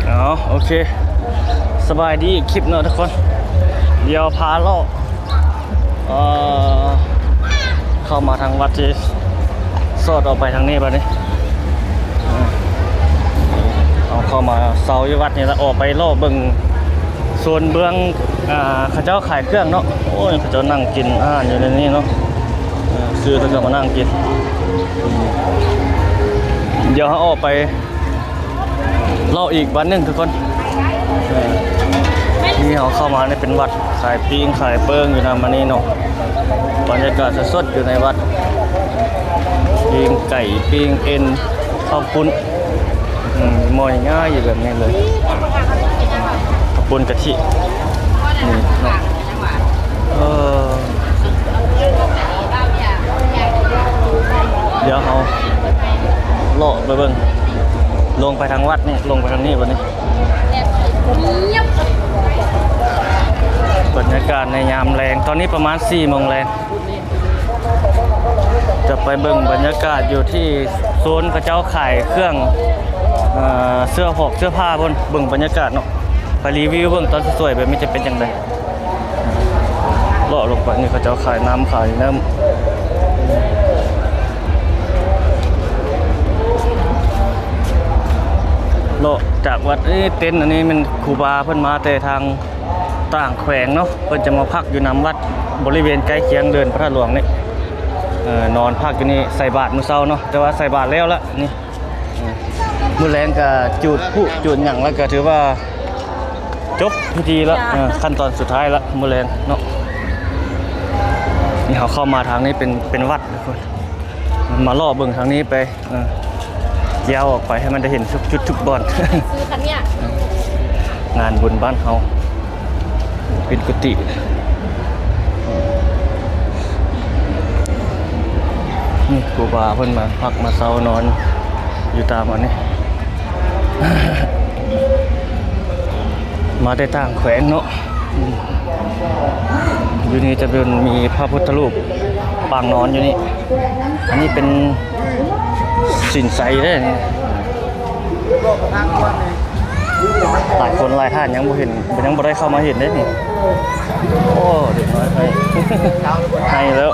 ເອົາ ໂອເຄ ສະບາຍດີອີກຄລິບເນາະທຸກຄົນ. ດຽວພາເລາະ ເອີ ເຂົ້າມາທາງວັດທີ່ສອດອອກໄປທາງນີ້ບາດນີ້. ເອົາ ເຂົ້າມາເຊົາຢູ່ວັດນີ້ລະ ອອກໄປເລາະເບິ່ງໂຊນເບື້ອງ ອ່າ ເຂົາເຈົ້າຂາຍເຄື່ອງເນາະ. ໂອ້ຍ ເຂົາເຈົ້ານັ່ງກິນອາຫານຢູ່ໃນນີ້ເນາະ. ເອີ ຊື້ແລ້ວກໍມານັ່ງກິນ. ດຽວເຮົາອອກໄປ ເລາະອີກວັດໜຶ່ງທຸກຄົນ. ເອີ ນີ້ເຮົາເຂົ້າມານີ້ເປັນວັດຂາຍປີ້ງຂາຍເປີ້ງຢູ່ນຳອັນນີ້ເນາະ. ບັນຍາກາດສົດໆຢູ່ໃນວັດ ປີ້ງໄກ່ ປີ້ງເອັນ ເຂົ້າປຸ້ນ. ອືມ ໝໍ່ງ່າຍຢູ່ແບບນີ້ເລີຍ ເຂົ້າປຸ້ນກະທິ ນີ້ເນາະ. ເອີ ດຽວເຮົາເລາະໄປເບິ່ງ ລົງໄປທາງວັດນີ້ ລົງໄປທາງນີ້ບັດນີ້. ບັນຍາກາດໃນຍາມແລງ ຕອນນີ້ປະມານສີ່ໂມງແລງ ຈະໄປເບິ່ງບັນຍາກາດຢູ່ທີ່ໂຊນເຂົາເຈົ້າຂາຍເຄື່ອງ ເອີ ເສື້ອຜອກເສື້ອຜ້າພຸ້ນ ເບິ່ງບັນຍາກາດເນາະ ໄປຣີວິວເບິ່ງຕອນສວຍໆແບບນີ້ຈະເປັນຈັ່ງໃດ. ເລາະລົງໄປນີ້ເຂົາເຈົ້າຂາຍນ້ຳຂາຍນ້ຳ ເລາະຈາກວັດ. ເອີ ເຕັນອັນນີ້ແມ່ນຄູບາເພິ່ນມາແຕ່ທາງຕ່າງແຂວງເນາະ ເພິ່ນຈະມາພັກຢູ່ນຳວັດບໍລິເວນໃກ້ຄຽງເດີ່ນພະທາດຫຼວງນີ້. ເອີ ນອນພັກຢູ່ນີ້ໃສ່ບາດມື້ເຊົ້າເນາະ ແຕ່ວ່າໃສ່ບາດແລ້ວລະນີ້. ມື້ແລງກະຈູດພຸຈູດຫຍັງ ແລ້ວກະຖືວ່າຈົບພິທີລະ. ເອີ ຂັ້ນຕອນສຸດທ້າຍລະມື້ແລງເນາະ. ນີ້ເຮົາເຂົ້າມາທາງນີ້ເປັນ ເປັນວັດທຸກຄົນ ມາເລາະເບິ່ງທາງນີ້ໄປ. ເອີ ຍາວອອກໄປໃຫ້ມັນໄດ້ເຫັນທຸກຈຸດທຸກບ່ອນ. ຊື້ຄັນເນີ້ຍ ງານບຸນບ້ານເຮົາ ເປັນກຸຕິ. ນີ້ຄູບາເພິ່ນມາພັກມາເຊົານອນຢູ່ຕາມອັນນີ້ ມາແຕ່ຕ່າງແຂວງເນາະ. ຢູ່ນີ້ຈະເປັນ ມີພະພຸດທະຮູບປາງນອນຢູ່ນີ້. ອັນນີ້ເປັນສິນໄຊເດ້ນີ້. ຫຼາຍຄົນຫຼາຍທ່ານຍັງບໍ່ເຫັນ ຍັງບໍ່ໄດ້ເຂົ້າມາເຫັນເດ້ນີ້. ໂອ້ ເດັກນ້ອຍໄຫ້ ໄຫ້ແລ້ວ.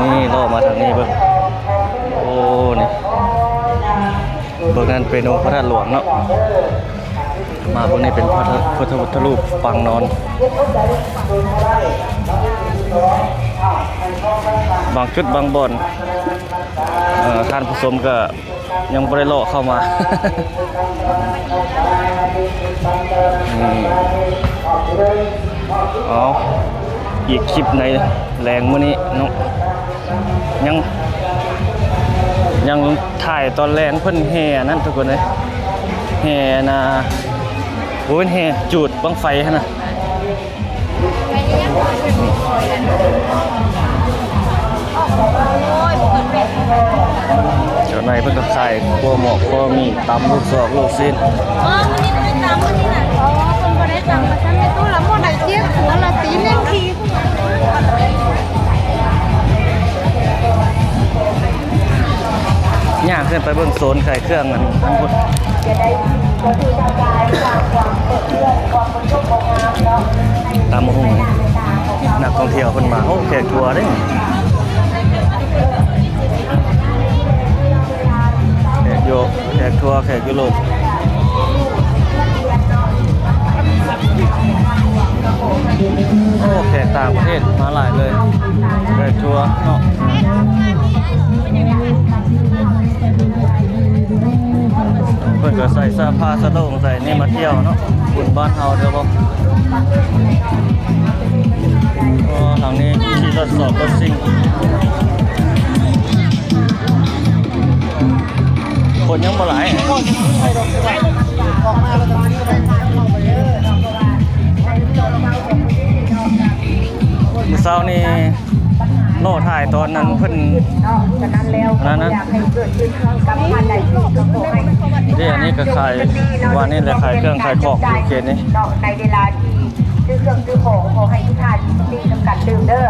ນີ້ເລາະມາທາງນີ້ເບິ່ງ. ໂອ້ ນີ້ ເບິ່ງນັ້ນເປັນອົງພະທາດຫຼວງເນາະ. ມາເບິ່ງນີ້ເປັນພະ ພຸດທະ ພຸດທະຮູບປາງນອນ. ບາງຈຸດບາງບ່ອນ ເອີ ທ່ານຜູ້ຊົມກໍຍັງບໍ່ໄດ້ເລາະເຂົ້າມາ. ນີ້ ເອົາ ອີກຄລິບໃນແລງມື້ນີ້ເນາະ. ຍັງ ຍັງຖ່າຍຕອນແລງເພິ່ນແຫ່ອັນນັ້ນທຸກຄົນເອີຍ ແຫ່ອັນນ່າ ໂອ້ຍ ແຫ່ຈູດບັ້ງໄຟຫັ້ນນະ. ເຈົ້ານາຍເພິ່ນກໍຂາຍຂົ້ວໝອກ ຂົ້ວໝີ່ ຕຳລູກຊອກລູກຊີ້ນ. ອໍ ມື້ນີ້ບໍ່ໄດ້ຕຳ ມື້ນີ້ນະ. ອໍ ເພິ່ນບໍ່ໄດ້ຕຳ ວ່າຊັ້ນ. ແມ່ຕູ້ລະໝົດອາຊີບ ຕົວລະຕີໜຶ່ງທີ. ຍ່າງຂຶ້ນໄປເບິ່ງໂຊນຂາຍເຄື່ອງອັນນັ້ນພຸ້ນ. ຕຳບັກຫຸ່ງ ນັກທ່ອງທ່ຽວເພິ່ນມາ. ໂອ້ ແຂກທົ່ວເດ້ ແຂກຢູ່ ແຂກທົ່ວ ແຂກຢູໂຣບ. ໂອ້ ແຂກຕ່າງປະເທດມາຫຼາຍເລີຍ ແຂກທົ່ວເນາະ. ເພິ່ນກໍໃສ່ເສື້ອຜ້າສະໂດງໃສ່ນີ້ມາທ່ຽວເນາະ ບຸນບ້ານເຮົາເດີບໍ່. ອໍ ທາງນີ້ຂີ່ລົດສອບລົດຊິ່ງ. ຄົນຍັງບໍ່ຫຼາຍ. ມື້ເຊົ້ານີ້ ລໍຖ່າຍຕອນນັ້ນເພິ່ນ ເນາະ ສະນັ້ນແລ້ວ ອັນນັ້ນນະ ກໍບໍ່ຢາກໃຫ້ເກີດຂຶ້ນກັບທ່ານໃດອີກ ກໍຂໍໃຫ້ ເດ້ ອັນນີ້ກໍຂາຍ ວ່ານີ້ແຫຼະ ຂາຍເຄື່ອງຂາຍຂອງຢູ່ເຂດນີ້ ເນາະ ໃນເວລາທີ່ຊື້ເຄື່ອງຊື້ຂອງ ຂໍໃຫ້ທຸກທ່ານມີສະຕິນຳກັນຕື່ມເດີ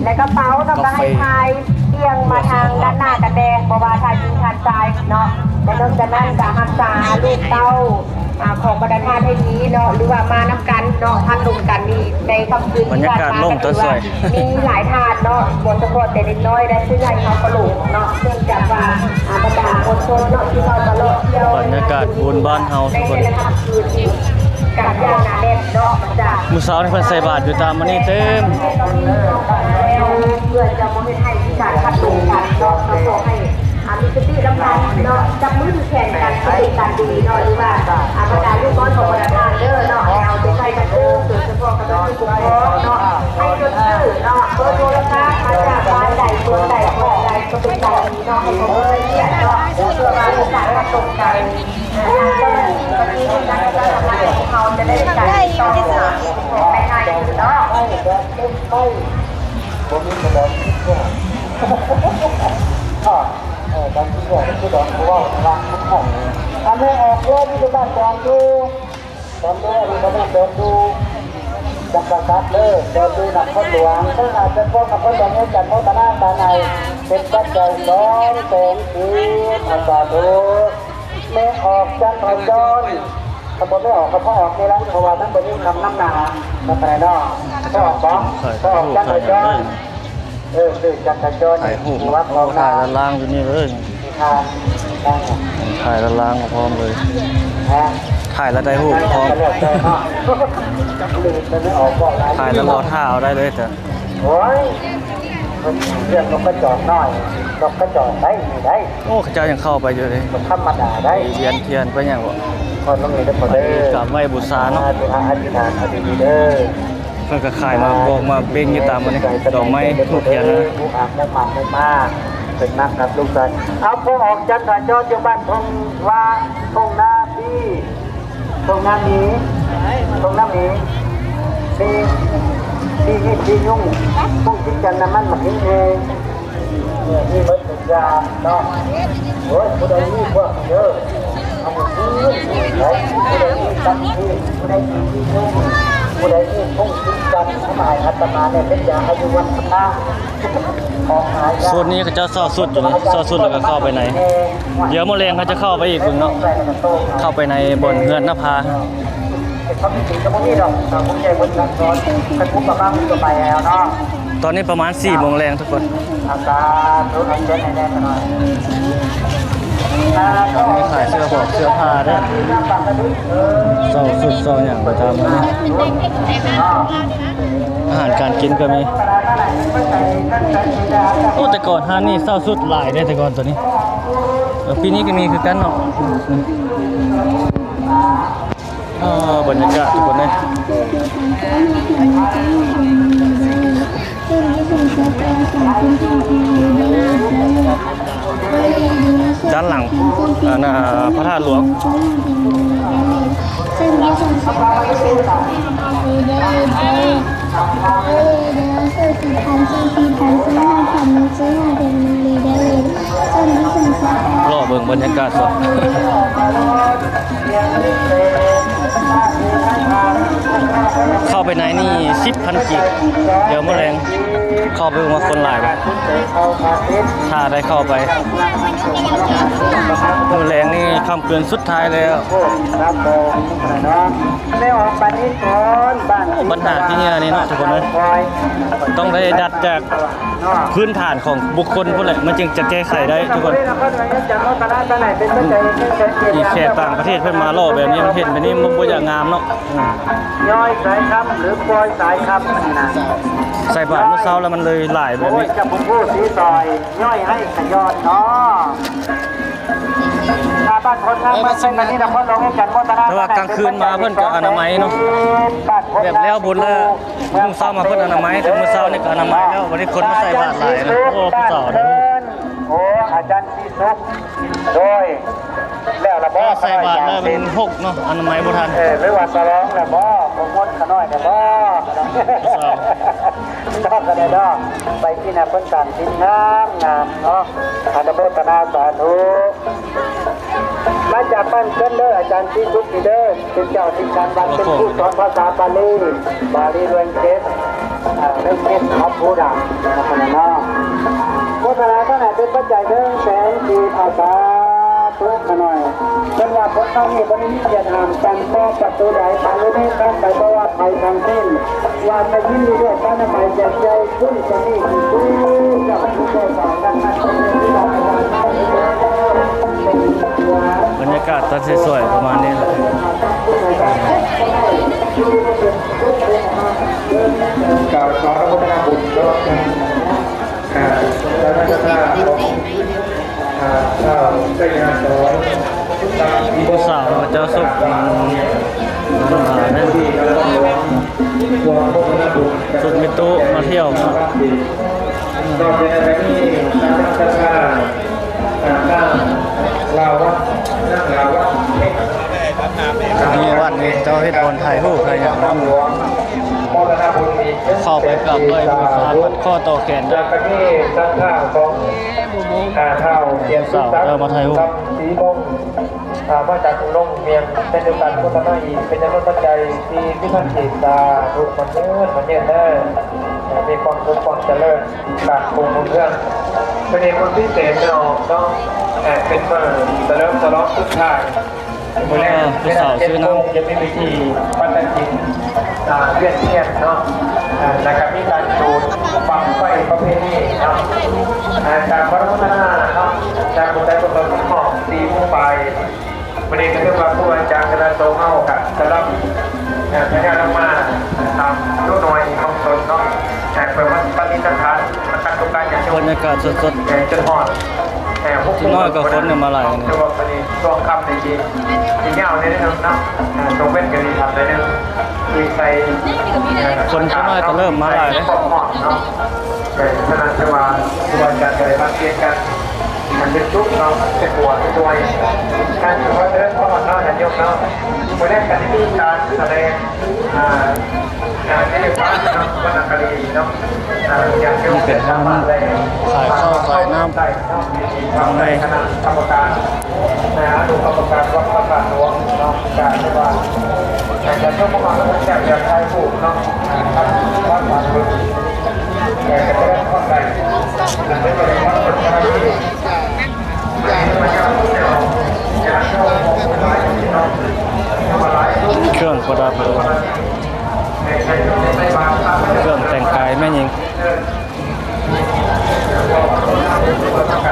ແລະ ກະເປົາເນາະ ກາແຟ ກໍໃຫ້ພາຍປ່ຽງມາທາງດ້ານໜ້າກັນແດ່ ບໍ່ວ່າທ່ານຍິງທ່ານຊາຍເນາະ ແລະ ນອກຈາກນັ້ນກໍຮັກສາລູກເຕົ້າ ອ່າ ຂອງບັນດາທ່ານໃຫ້ດີເນາະ ຫຼືວ່າມານຳກັນເນາະ ພັດລົມກັນນີ້ ໃນຄ່ຳຄືນທີ່ຜ່ານມາກໍຖືວ່າມີຫຼາຍທ່ານເນາະ ບໍ່ສະເພາະແຕ່ເດັກນ້ອຍ ແລະ ຜູ້ໃຫຍ່ເຮົາກໍຫຼົງເນາະ ເນື່ອງຈາກວ່າ ອ່າ ບັນດາມວນຊົນເນາະ ທີ່ເຮົາມາເລາະທ່ຽວ ບັນຍາກາດບຸນບ້ານເຮົາທຸກຄົນ ກັນຢ່າງໜາແໜ້ນເນາະ ຈາກ ມື້ເຊົ້ານີ້ເພິ່ນໃສ່ບາດຢູ່ຕາມອັນນີ້ເຕັມ ເພື່ອຈະບໍ່ເຮັດໃຫ້ມີການພັດລົມກັນເນາະ ກໍຂໍໃຫ້ ອ່າ ມີສະຕິນຳກັນເນາະ ຈັບມືຖືແຂນກັນ ເປັນການດີເນາະ ຫຼືວ່າ ອ່າ ບັນດາລູກນ້ອຍຂອງບັນດາທ່ານເດີເນາະ ໃຫ້ເອົາໃຈໃສ່ກັນເດີ ໂດຍສະເພາະກັບຜູ້ປົກຄອງເນາະ ໃຫ້ຈົດຊື່ເນາະ ເບີໂທລະສັບມາຈາກບ້ານໃດ ເມືອງໃດ ແຂວງໃດ ກໍເປັນການດີເນາະ ໃຫ້ເຂົາເບິ່ງລະອຽດເນາະ ເພື່ອວ່າມີການຮັບຕົງໃຈ ທາງເຈົ້າໜ້າທີ່ກໍມີການຈັດສຳລັບຂອງເຮົາຈະໄດ້ມີການຕິດຕໍ່ຫາຜູ້ປົກຄອງໄດ້ງ່າຍຂຶ້ນເນາະ. ບໍ່ມີສະດອນຄິດເພື່ອ ເອີ ບາງທີກໍຄືດອນເວົ້າວ່າ ອັນນີ້ອອກເລີຍ ມີແຕ່ບ້ານດອນຢູ່ ດອນຢູ່ ອັນນີ້ກໍແມ່ນດອນຢູ່ຈຳປາສັກເດີ ດອນຢູ່ນະຄອນຫຼວງ ເຊິ່ງອາດຈະພວກນະຄອນຫຼວງວຽງຈັນໂມທະນາສາໃຫ້ເປັນປັດໄຈສອງແສນກີບ ອາ ສາທຸ. ແມ່ອອກຈັນຫອຍຈອນ ຄັນບໍ່ແມ່ອອກກໍພໍອອກນີ້ລະ ເພາະວ່າມັນບໍ່ມີຄຳນຳໜ້າ ເຂົ້າໃຈເນາະ ພໍອອກບໍ່? ພໍອອກຈັນຫອຍຈອນ ເອີ ຊື່ຈັນຫອຍຈອນ ຖ່າຍຮູບ ໂອ້ ຖ່າຍດ້ານລ່າງຢູ່ນີ້ເລີຍ ຖ່າຍດ້ານລ່າງກໍພ້ອມເລີຍ ຖ່າຍແລ້ວໄດ້ຮູບພ້ອມ ຖ່າຍແລ້ວລໍຖ້າເອົາໄດ້ເລີຍ ໂອ້ຍ ເລື່ອງນົກກະຈອກນ້ອຍ ນົກກະຈອກໄດ້ນີ້ໄດ້ ໂອ້ ເຂົາເຈົ້າຍັງເຂົ້າໄປຢູ່ເດ້ ກໍທຳມະດາໄດ້ ໄປວຽນທຽນໄປຫຍັງບໍ່ ໄປກາບໄຫວ້ບູຊາເນາະ ອະທິຖານ ອະທິຖານ ອະທິຖານເດີ ເພິ່ນກໍຂາຍໝາກບອກໝາກເບັງຢູ່ຕາມອັນນີ້ ດອກໄມ້ທູບທຽນນະ ຜູ້ອາບມຸກໝາກມຸກມາ ເປັນນຳກັບລູກຊາຍ ເອົາ ພວກອອກຈັນຫອຍຈອນຢູ່ບ້ານທົ່ງວ່າ ທົ່ງນາພີ ທົ່ງນາມີ ທົ່ງນາມີ ມີ ມີຮີດ ມີຍຸງ ພວກຈິດຈັນ ນ້ຳມັນ ໝາກຫີນແຮ ເອີ ມີເບິດທຸກຢ່າງເນາະ ໂອ້ຍ ຜູ້ໃດມີພວກນີ້ເດີ ເອົາໄປຊື້ ຜູ້ໃດມີຕັບຊີ້ ຜູ້ໃດມີທີ່ນຸ່ງ ຜູ້ໃດມີທຸງຕິດກັນ ເອົາມາໃຫ້ອາດຕະມາແດ່ ເປັນຢາອາຍຸວັດທະນະ ຂອງຫາຍາກ ໂຊນນີ້ເຂົາເຈົ້າເຊົ່າຊຸດຢູ່ນີ້ ເຊົ່າຊຸດແລ້ວກໍເຂົ້າໄປໃນ ດຽວມື້ແລງເຮົາຈະເຂົ້າໄປອີກເບິ່ງເນາະ ເຂົ້າໄປໃນບ່ອນເຮືອນນະພາ ເຮັດຄວາມຈິງກໍບໍ່ມີດອກ ຖ້າຜູ້ໃຫຍ່ເພິ່ນສັ່ງສອນ ຄັນຜູ້ປະມານກໍໄປແລ້ວເນາະ ຕອນນີ້ປະມານສີ່ໂມງແລງທຸກຄົນ ອາ ສາທຸ ເອົາເຊີນໃຫ້ແດ່ຊະໜ່ອຍ ມີຂາຍເສື້ອຜອກເສື້ອຜ້າເດີ ເຊົ່າຊຸດເຊົ່າຫຍັງໄປຕາມນັ້ນ ອາຫານການກິນກໍມີ ໂອ້ ແຕ່ກ່ອນຮ້ານນີ້ເຊົ່າຊຸດຫຼາຍເດ້ ແຕ່ກ່ອນໂຕນີ້ ເອີ ປີນີ້ກໍມີຄືກັນເນາະ ເອີ ບັນຍາກາດທຸກຄົນເອີຍ ດ້ານຫຼັງ ອັນນ່າ ພະທາດຫຼວງ ລໍເບິ່ງບັນຍາກາດກ່ອນ ເຂົ້າໄປໃນນີ້ສິບພັນກີບ ດຽວມື້ແລງເຂົ້າໄປເບິ່ງວ່າຄົນຫຼາຍບໍ່ ຖ້າໄດ້ເຂົ້າໄປ ມື້ແລງນີ້ຄ່ຳຄືນສຸດທ້າຍແລ້ວ ໄດ້ອອກປານນີ້ກ່ອນ ບ້ານ ບັນຫາທີ່ເຫື່ອນີ້ເນາະທຸກຄົນເອີຍ ຕ້ອງໄດ້ດັດຈາກພື້ນຖານຂອງບຸກຄົນພຸ້ນແຫຼະ ມັນຈຶ່ງຈະແກ້ໄຂໄດ້ທຸກຄົນ ທີ່ແຂກຕ່າງປະເທດເພິ່ນມາຫຼໍ່ແບບນີ້ ມັນເຫັນແບບນີ້ມັນບໍ່ຢາກງາມເນາະ ຍ້ອຍສາຍຄຳ ຫຼື ປ່ອຍສາຍຄຳ ອັນນີ້ນະ ໃສ່ບາດມື້ເຊົ້າແລ້ວມັນເລີຍຫຼາຍແບບນີ້ ໂອ້ຍ ຈັບຜູ້ຜູ້ສີຊອຍ ຍ້ອຍໃຫ້ຂະຍ້ອນເນາະ ຖ້າບ້ານໂພນງາມ ເອີ ມາໃສ່ກັນນີ້ນະ ຄົນຫຼວງວຽງຈັນໂມທະນາ ແຕ່ວ່າກາງຄືນມາເພິ່ນກໍອະນາໄມເນາະ ແບບແລ້ວບຸນແລ້ວ ມື້ເຊົ້າມາເພິ່ນອະນາໄມ ແຕ່ມື້ເຊົ້ານີ້ກໍອະນາໄມແລ້ວ ວັນນີ້ຄົນມາໃສ່ບາດຫຼາຍນະ ໂອ້ ຜູ້ສາວເດີ ໂອ້ ອາຈານສີສຸກ ໂດຍ ແລ້ວລະບໍ່ ໃສ່ບາດແລ້ວມັນຫົກເນາະ ອະນາໄມບໍ່ທັນ ເອີ ຫຼືວ່າສະຫຼອງລະບໍ່ ບໍ່ໝົດ ຂ້ານ້ອຍແດ່ບໍ່ ນ້ອງກໍໄດ້ດອກ ໄປກິນນຳເພິ່ນຕາມກິນງາມງາມເນາະ ອະນຸໂມທະນາສາທຸ. ມາຈາກບ້ານເກີນເດີ ອາຈານສີສຸກນີ້ເດີ ເປັນເຈົ້າທິດການວັດ ເປັນຄູສອນພາສາບາລີ ບາລີແລງເກດ ເອີ ແລງເກດຂອງຜູ້ດັງເນາະ ເນາະ. ໂຄສະນາທັງຫຼາຍເປັນປັດໄຈໜຶ່ງແສນກີບ ເອົາສາທຸຂ້ານ້ອຍ. ເພິ່ນວ່າຄົນເຮົານີ້ບໍ່ໄດ້ມີວຽດນາມ ຕັນຕໍ່ປະຕູໃດ ຜ່ານເລີຍນີ້ຂ້າມໄປ ບໍ່ວ່າໄປທາງເປັນ ວ່າໄດ້ຍິນດີດ້ວຍ ຕາມນະໄປແຈກໃຈ ຄຸນຈະມີທີ່ສຸດ ເຈົ້າຜູ້ເຈົ້າສາວ ບັນຍາກາດຕອນສວຍໆປະມານນີ້ແຫຼະ. ກ່າວສາທຸໂມທະນາບຸນເນາະ ອ່າ ແລ້ວກໍຂອງ ອ່າ ຊາວໄຊຍະສອນ ຜູ້ສາວເຈົ້າສຸກ ສຸກມິຕຸມາທ່ຽວເນາະ. ນອກຈາກນັ້ນກໍມີ ອ່າ ນາງລາວວັນ ນາງລາວວັນ ນີ້ວັດນີ້ເຈົ້າເຮັດບ່ອນຖ່າຍຮູບຖ່າຍຫຍັງນຳ ເຂົ້າໄປກາບໄຫວ້ບູຊາ ພັດຂໍ້ຕໍ່ແຂນໄດ້. ແລ້ວກໍມີສັດທາຂອງ ອ່າ ທ້າວກຽດຕິສັກ ສາວເຈົ້າມາຖ່າຍຮູບ ຄຳສີວົງ ອ່າ ມາຈາກໂລງຮຽນ ເຊັ່ນດຽວກັນ ໂຄສະນາອີກ ເປັນຈຳນວນປັດໄຈ ສີ່ສິບພັນກີບ ສາທຸ ໝັ້ນຍືນ ໝັ້ນຍືນເດີ ມີຄວາມສຸກຄວາມຈະເລີນ ການກຸງຮຸ່ງເຮືອງ. ມື້ນີ້ມື້ພິເສດເນາະ ເນາະ ເປັນມື້ສະເຫຼີມສະຫຼອງສຸດທ້າຍ ມື້ແລງ ເອີ ຜູ້ສາວຊື້ນ້ຳ ຈະມີພິທີປັດຕະກິນ ອ່າ ວຽນທຽນເນາະ ອ່າ ແລ້ວກໍມີການຈູດບັ້ງໄຟປະເພນີເນາະ ອ່າ ການອະນຸໂມທະນາເນາະ ຈາກຜູ້ໃດຜູ້ໜຶ່ງຮອບສີ່ໂມງປາຍ. ມື້ນີ້ກໍຖືວ່າຄູອາຈານຄະນະສົງເຮົາກໍສຳລັບ ເອີ ພະຍາດອອກມາຕາມໜູນ້ອຍຂອງຕົນເນາະ ເອີ ເພື່ອປະດິດຖະຖານກັນທຸກການຍາດໂຍມ ບັນຍາກາດສົດໆ ເອີ ຈົນຮອດ ເອີ ຫົກໂມງ ຈັກໜ້ອຍກໍຄົນມາຫຼາຍ ຖືວ່າມື້ນີ້ຊ່ວງຄ່ຳນີ້ຊິ ຊິຍາວໜ້ອຍໜຶ່ງເນາະ ເອີ ຊ່ວງເວັນກໍຊິສັ້ນໜ້ອຍໜຶ່ງ ອີກໃສ່ ເອີ ຄົນສ່ວນຫຼາຍກໍເລີ່ມມາຫຼາຍເດ້ ເນາະ. ເອີ ສະນັ້ນຖືວ່າຄູອາຈານກໍໄດ້ມາປ່ຽນກັນ ມັນເປັນສຸກເນາະ ເປັນຫົວເປັນໜ່ວຍ ການຖືວ່າຈະເລີນພອນເນາະ ຍາດໂຍມເນາະ. ມື້ແລກກໍໄດ້ມີການສະແດງ ອ່າ ການເຮັດວາດເນາະ ວັນນະຄະດີເນາະ ອ່າ ຍາດໂຍມ ນີ້ເປັນຮ້ານຂາຍເຂົ້າຂາຍນ້ຳ ໄດ້ເນາະ ທາງໃນ ຄະນະກຳມະການ ອະນຸກຳມະການວັດພະທາດຫຼວງເນາະ ການທີ່ວ່າ ການເຈົ້າຂອງເຮົາກໍຢາກ ຢາກຖ່າຍຮູບເນາະ ກັບວັດພະທາດຫຼວງ ແຕ່ກໍບໍ່ໄດ້ເຂົ້າໃຈ ອັນນີ້ກໍເລີຍວ່າເປັນການທີ່ ເຄື່ອງປະດັບ ເຄື່ອງແຕ່ງກາຍແມ່ຍິງ.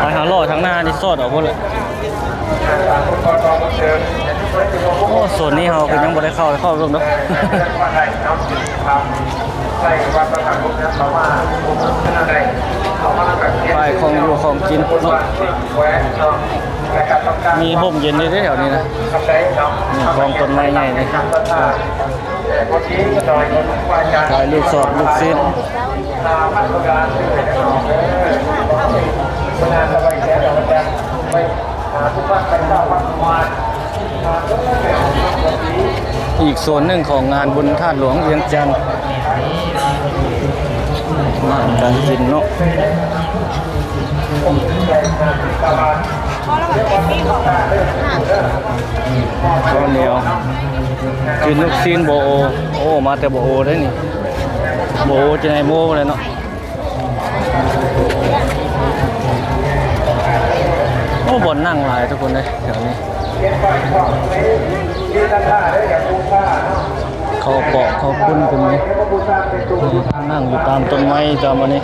ໄປຫາລໍ້ທາງໜ້ານີ້ສອດອອກໝົດເລີຍ. ໂອ້ ໂຊນນີ້ເຮົາກໍຍັງບໍ່ໄດ້ເຂົ້າ ເຂົ້າເບິ່ງເນາະ. ປ້າຍຂອງຢູ່ຂອງກິນເນາະ. ມີຮົ່ມເຢັນຢູ່ເດ້ແຖວນີ້ນະ. ນີ້ ຂອງຕົ້ນໄມ້ໃຫຍ່ນີ້. ຂາຍລູກສອດລູກຊີ້ນ. ອີກໂຊນໜຶ່ງຂອງງານບຸນທາດຫຼວງວຽງຈັນ ອາຫານການກິນເນາະ. ເຂົ້າໜຽວ ກິນລູກຊີ້ນບໍ່ໂອ. ໂອ້ ມາແຕ່ບໍ່ໂອເດ້ນີ້. ບໍ່ໂອຈະໃຫ້ໂມ້ເລີຍເນາະ. ໂອ້ ບ່ອນນັ່ງຫຼາຍທຸກຄົນເດ້ແຖວນີ້. ເຂົ້າປອກເຂົ້າປຸ້ນກໍມີ. ນີ້ ນັ່ງຢູ່ຕາມຕົ້ນໄມ້ຕາມອັນນີ້.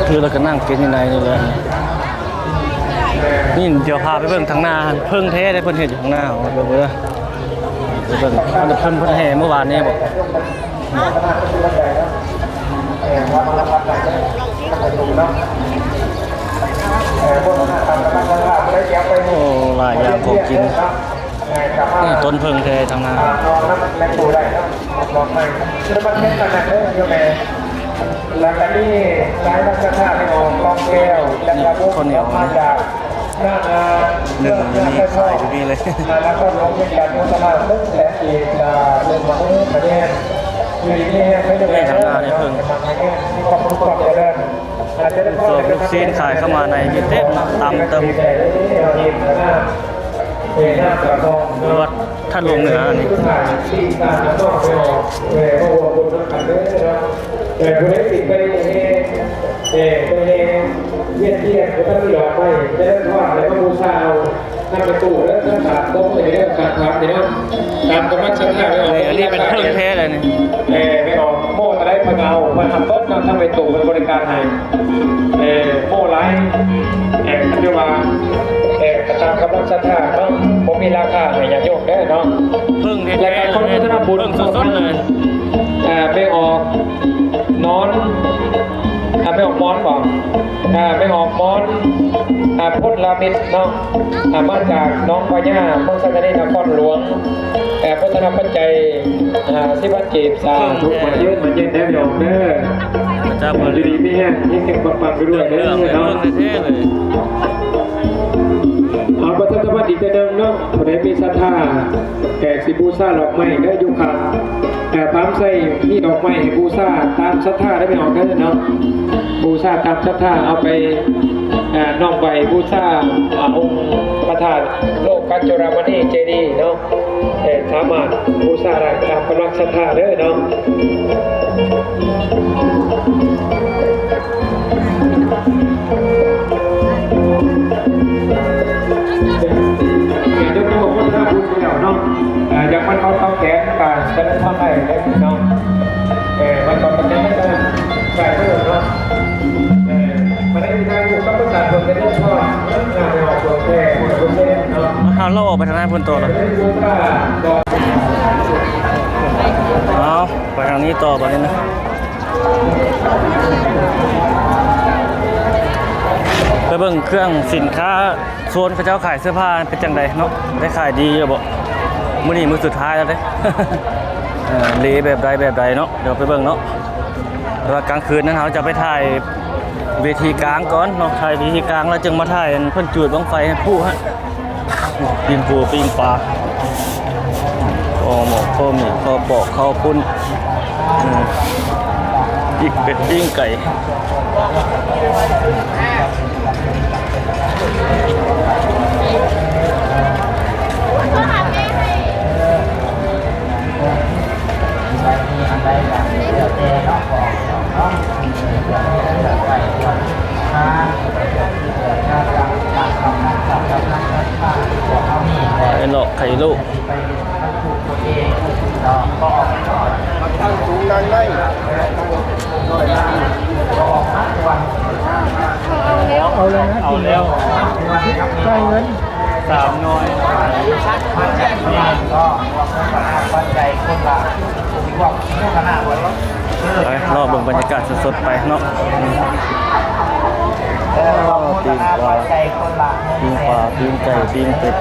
ຄືແລ້ວກໍນັ່ງກິນຢູ່ໃນນີ້ແຫຼະ. ນີ້ ດຽວພາໄປເບິ່ງທາງໜ້າ ເພິ່ງແທ້ເດ້ ເພິ່ນເຮັດຢູ່ທາງໜ້າ ເບິ່ງເດີ. ໄປເບິ່ງ ເພິ່ນ ເພິ່ນແຫ່ມື້ວານນີ້ບໍ? ໂອ້ ຫຼາຍຢ່າງຂອງກິນ. ນີ້ຕົ້ນເຜິ້ງແທ້ທາງໜ້າ ແລະກໍມີຫຼາຍລາຍສັດທາໄປອອກກອງແກ້ວ ແລະກໍວົງອອກມາຈາກໜ້າງານ ໜຶ່ງຢູ່ນີ້ ຂາຍຢູ່ນີ້ເລີຍ ນະຄອນຫຼວງວຽງຈັນ ພັດທະນາເຊິ່ງແລະອີກ ເລື່ອງມະໂຫລະແຍງ ຢູ່ດີມີແຮງໄປດ້ວຍ ທາງໜ້ານີ້ເພິ່ນ ມີຄວາມສຸກຄວາມຈະເລີນ ພວກຊອກລູກຊີ້ນຂາຍເຂົ້າມາໃນນີ້ເຕັມເນາະ ຕຳເຕີມ ວັດທາດຫຼວງເໜືອນີ້ ແຕ່ຜູ້ໃດຊິໄປແຫ່ ແຫ່ໄປແຫ່ວຽນທຽນ ບໍ່ທັນມີດອກໄມ້ ຈະໄດ້ທອດ ແລ້ວມາບູຊາເອົາ ນຳໄປຕູ້ເດີ ທັງສາມຕົວນີ້ເດີ ສາມພັນນີ້ເນາະ ຕາມກຳລັງສັດທາ ນີ້ ອັນນີ້ເປັນເຜິ້ງແທ້ເລີຍນີ້ ແມ່ອອກໂມ້ຕະໄດເພິ່ນເອົາ ເພິ່ນຮັບເບິດເນາະ ທັງໄປຕູ້ເພິ່ນບໍລິການໃຫ້ ເອີ ໂອ້ຫຼາຍ ເອີ ເອີ້ນວ່າ ເອີ ຕາມກຳລັງສັດທາເນາະ ບໍ່ມີລາຄາໃຫ້ຍາດໂຍມເດີເນາະ ເຜິ້ງແທ້ໆ ແລ້ວກໍຂໍອະນຸໂມທະນາບຸນ ເຜິ້ງສົດໆເລີຍ ເອີ ແມ່ອອກນອນ ເອົາ ແມ່ອອກມອນບໍ ເອີ ແມ່ອອກມອນ ເອີ ພົນລະມິດເນາະ ເອີ ມາຈາກໜອງພະຍາ ເມືອງໄຊທານີ ນະຄອນຫຼວງ ເອີ ໂມທະນາປັດໄຈ ຫ້າສິບພັນກີບ ສາທຸ ໝັ້ນຍືນໝັ້ນຍືນເດີ ແມ່ອອກເດີ ຢູ່ດີມີແຮງ ເຮັງໆປັງໆ ລວຍໆເດີເນາະ ເອົາ ປະຊາສຳພັນອີກເທື່ອໜຶ່ງເນາະ ຜູ້ໃດມີສັດທາ ແຂກຊິບູຊາດອກໄມ້ເດີ ຢູ່ຂ້າງ ເອີ ຟາມໄຊ ມີດອກໄມ້ໃຫ້ບູຊາຕາມສັດທາເດີ ແມ່ອອກເດີເນາະ ບູຊາຕາມສັດທາ ເອົາໄປ ເອີ ນ້ອມໄຫວ້ບູຊາ ອາ ອົງພະທາດໂລກັດຈຸລາມະນີເຈດີເນາະ ເອີ ສາມາດບູຊາໄດ້ຕາມກຳລັງສັດທາເດີເນາະ ຍາດໂຍມທີ່ມາໂຄສະນາບຸນຢູ່ແລ້ວເນາະ ເອີ ຢາກມັດຂ້ອເຕົາແຂນກໍຈະໄດ້ພາໄປໄດ້ເນາະ ເອີ ມັດຂ້ອເຕົາແຂນກໍໄດ້ເນາະ ເອີ ມາໄດ້ທີ່ທາງຜູ້ກຳກັບການເພິ່ນກໍໄດ້ທອດງານໃຫ້ອອກຕົວແທນເນາະ ເຮົາລອກອອກໄປທາງນັ້ນພຸ້ນຕໍ່ລະ ເອົາ ໄປທາງນີ້ຕໍ່ບາດນີ້ນະ ໄປເບິ່ງເຄື່ອງສິນຄ້າ ໂຊນເຂົາເຈົ້າຂາຍເສື້ອຜ້າເປັນຈັ່ງໃດເນາະ ໄດ້ຂາຍດີຢູ່ບໍ່? ມື້ນີ້ມື້ສຸດທ້າຍແລ້ວເດ້ ເອີ ເລແບບໃດແບບໃດເນາະ ດຽວໄປເບິ່ງເນາະ ແຕ່ວ່າກາງຄືນນັ້ນເຮົາຈະໄປຖ່າຍເວທີກາງກ່ອນເນາະ ຖ່າຍເວທີກາງແລ້ວຈຶ່ງມາຖ່າຍອັນເພິ່ນຈູດບັ້ງໄຟໃຫ້ຜູ້ຮະ ປີ້ງປູປີ້ງປາ ຄໍໝອກຄໍໝີ່ ຄໍປອກ ເຂົ້າປຸ້ນ ອືມ ປີກເປັດ ປີ້ງໄກ່ ໄປເລາະໄຄໂລ ຕັ້ງສູງນັ່ງໄດ້ ເອົາແລ້ວ ເອົາແລ້ວ ຈ່າຍເງິນ ສາມໜ່ວຍ ໄປ ເລາະເບິ່ງບັນຍາກາດສົດໆໄປເນາະ ປີ້ງປາ ປີ້ງປາ ປີ້ງໄກ່ ປີ້ງເປັດ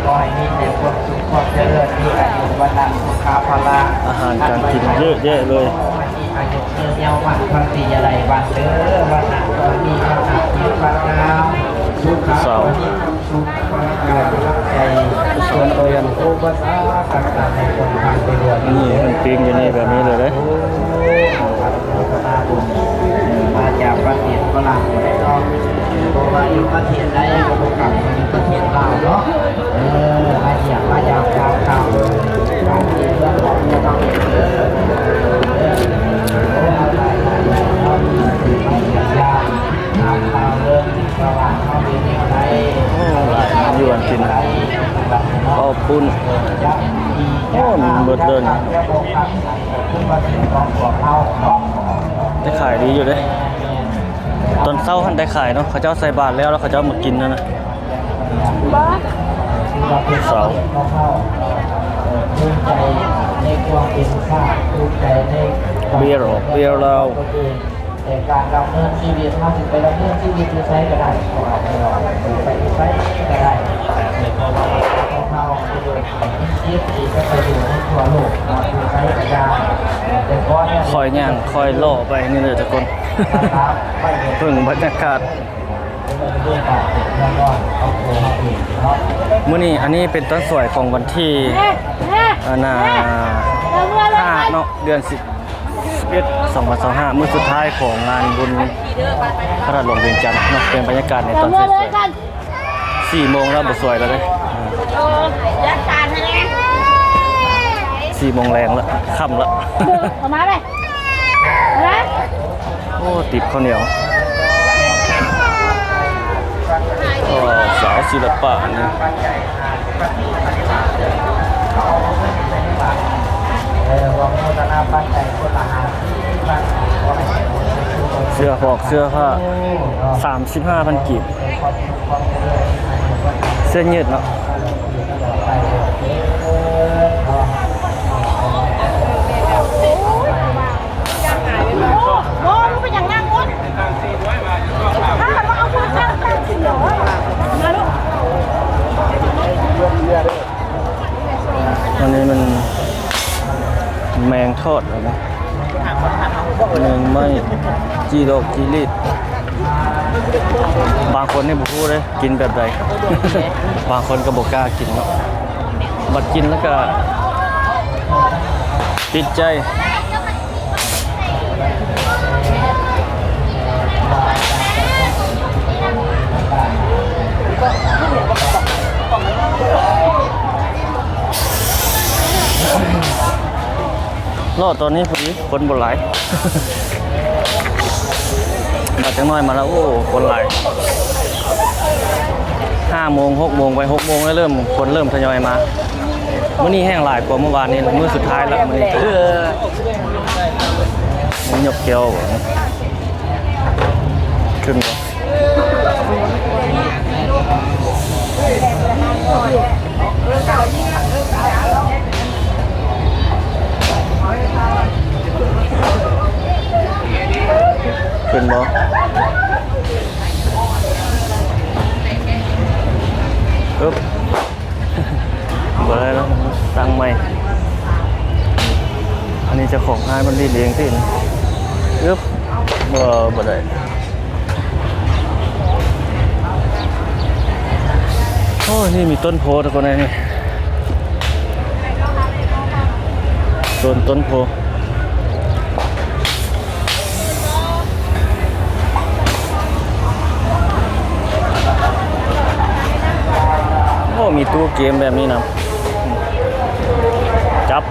ຂໍໃຫ້ມີແຕ່ຄວາມສຸກຄວາມຈະເລີນ ມີອາຍຸວັນນະສຸຂະພະລະ ອາຫານການກິນເຍອະແຍະເລີຍ ອາຍຸຍືນຍາວໝັ້ນພັນປີ ຢ່າໄດ້ວັນເດີ ວັນນະກໍມີວັນນະຈິດວັນງາມ ສຸຂະກໍມີຄວາມສຸກ ຜູ້ສາວ ຜູ້ສາວ ເອີ ໂອປະສາກຕ່າງໆ ໃຫ້ຄົນຜ່ານໄປດ້ວຍ ນີ້ມັນປີ້ງຢູ່ນີ້ແບບນີ້ເລີຍເດ້ ມາຈາກປະເທດຝຣັ່ງກໍໄດ້ເນາະ ບໍ່ວ່າຢູ່ປະເທດໃດກໍບໍ່ກຳວ່າຢູ່ປະເທດລາວເນາະ ເອີ ມາຢ້ຽມມາຢາມຂ່າວເບິ່ງການເມືອງຂອງພວກເຮົາເອງເດີ ເອີ ໂອ້ ຫຼາຍໆເນາະ ມາຢ້ຽມຢາມ ໂອ້ ຫຼາຍຢູ່ອັນກິນ ເຂົ້າປຸ້ນ ໂອ້ ມັນເບິດເດີນີ້ ແຕ່ຂາຍດີຢູ່ເດ້ ຕອນເຊົ້າຫັ້ນໄດ້ຂາຍເນາະ ເຂົາເຈົ້າໃສ່ບາດແລ້ວ ແລ້ວເຂົາເຈົ້າມາກິນຫັ້ນນະ ເຊົ້າ ເບຍ ເບຍລາວ ແຕ່ການດຳເນີນຊີວິດ ເຮົາຊິໄປດຳເນີນຊີວິດຢູ່ໃສກໍໄດ້ ເພາະວ່າໄປຢູ່ໃສກໍໄດ້ ເພາະວ່າ ຂ້ອຍຍ່າງຄ່ອຍເລາະໄປນີ້ເດີທຸກຄົນ ເບິ່ງບັນຍາກາດ. ມື້ນີ້ ອັນນີ້ເປັນຕອນສວຍຂອງວັນທີ ອັນນ່າ ຫ້າເນາະ ເດືອນສິບເອັດ ສອງພັນຊາວຫ້າ ມື້ສຸດທ້າຍຂອງງານບຸນພະທາດຫຼວງວຽງຈັນເນາະ. ເປັນບັນຍາກາດໃນຕອນສວຍໆ ສີ່ໂມງແລ້ວ ບໍ່ສວຍແລ້ວເດ້. ສີ່ໂມງແລງແລ້ວ ຄ່ຳແລ້ວ. ເອົາມາເລີຍ ໂອ້ ຕິບເຂົ້າໜຽວ. ໂອ້ ສາວສິລະປະນີ້ ເສື້ອພອກເສື້ອຜ້າ ສາມສິບຫ້າພັນກີບ ເສື້ອຍືດເນາະ. ອັນນີ້ມັນແມງທອດ ແມງໄມ້ ຈີ່ດອກຈີ່ລີດ. ບາງຄົນນີ້ບໍ່ຮູ້ເດ້ ກິນແບບໃດ ບາງຄົນກໍບໍ່ກ້າກິນເນາະ. ບັດກິນແລ້ວກໍຕິດໃຈ. ເລາະຕອນນີ້ພໍດີ ຄົນບໍ່ຫຼາຍ. ມາຈັກໜ້ອຍມາແລ້ວ ໂອ້ ຄົນຫຼາຍ. ຫ້າໂມງ ຫົກໂມງ ໄປຫົກໂມງແລ້ວ ເລີ່ມ ຄົນເລີ່ມທະຍອຍມາ. ມື້ນີ້ແຮ່ງຫຼາຍກວ່າມື້ວານນີ້ ມື້ສຸດທ້າຍແລ້ວມື້ນີ້. ເອີ ຍົກແກ້ວ ຂຶ້ນບໍ່? ຂຶ້ນບໍ່? ອຶບ ບໍ່ໄດ້ແລ້ວ ຕັ້ງໃໝ່. ອັນນີ້ເຈົ້າຂອງຮ້ານເພິ່ນຫຼິ້ນເອງຕິ. ອຶບ ບໍ່ ບໍ່ໄດ້. ໂອ້ ນີ້ມີຕົ້ນໂພທຸກຄົນເອີຍ ນີ້ ໂຊນຕົ້ນໂພ. ໂອ້ ມີຕູ້ເກມແບບນີ້ນຳ. ຈັບ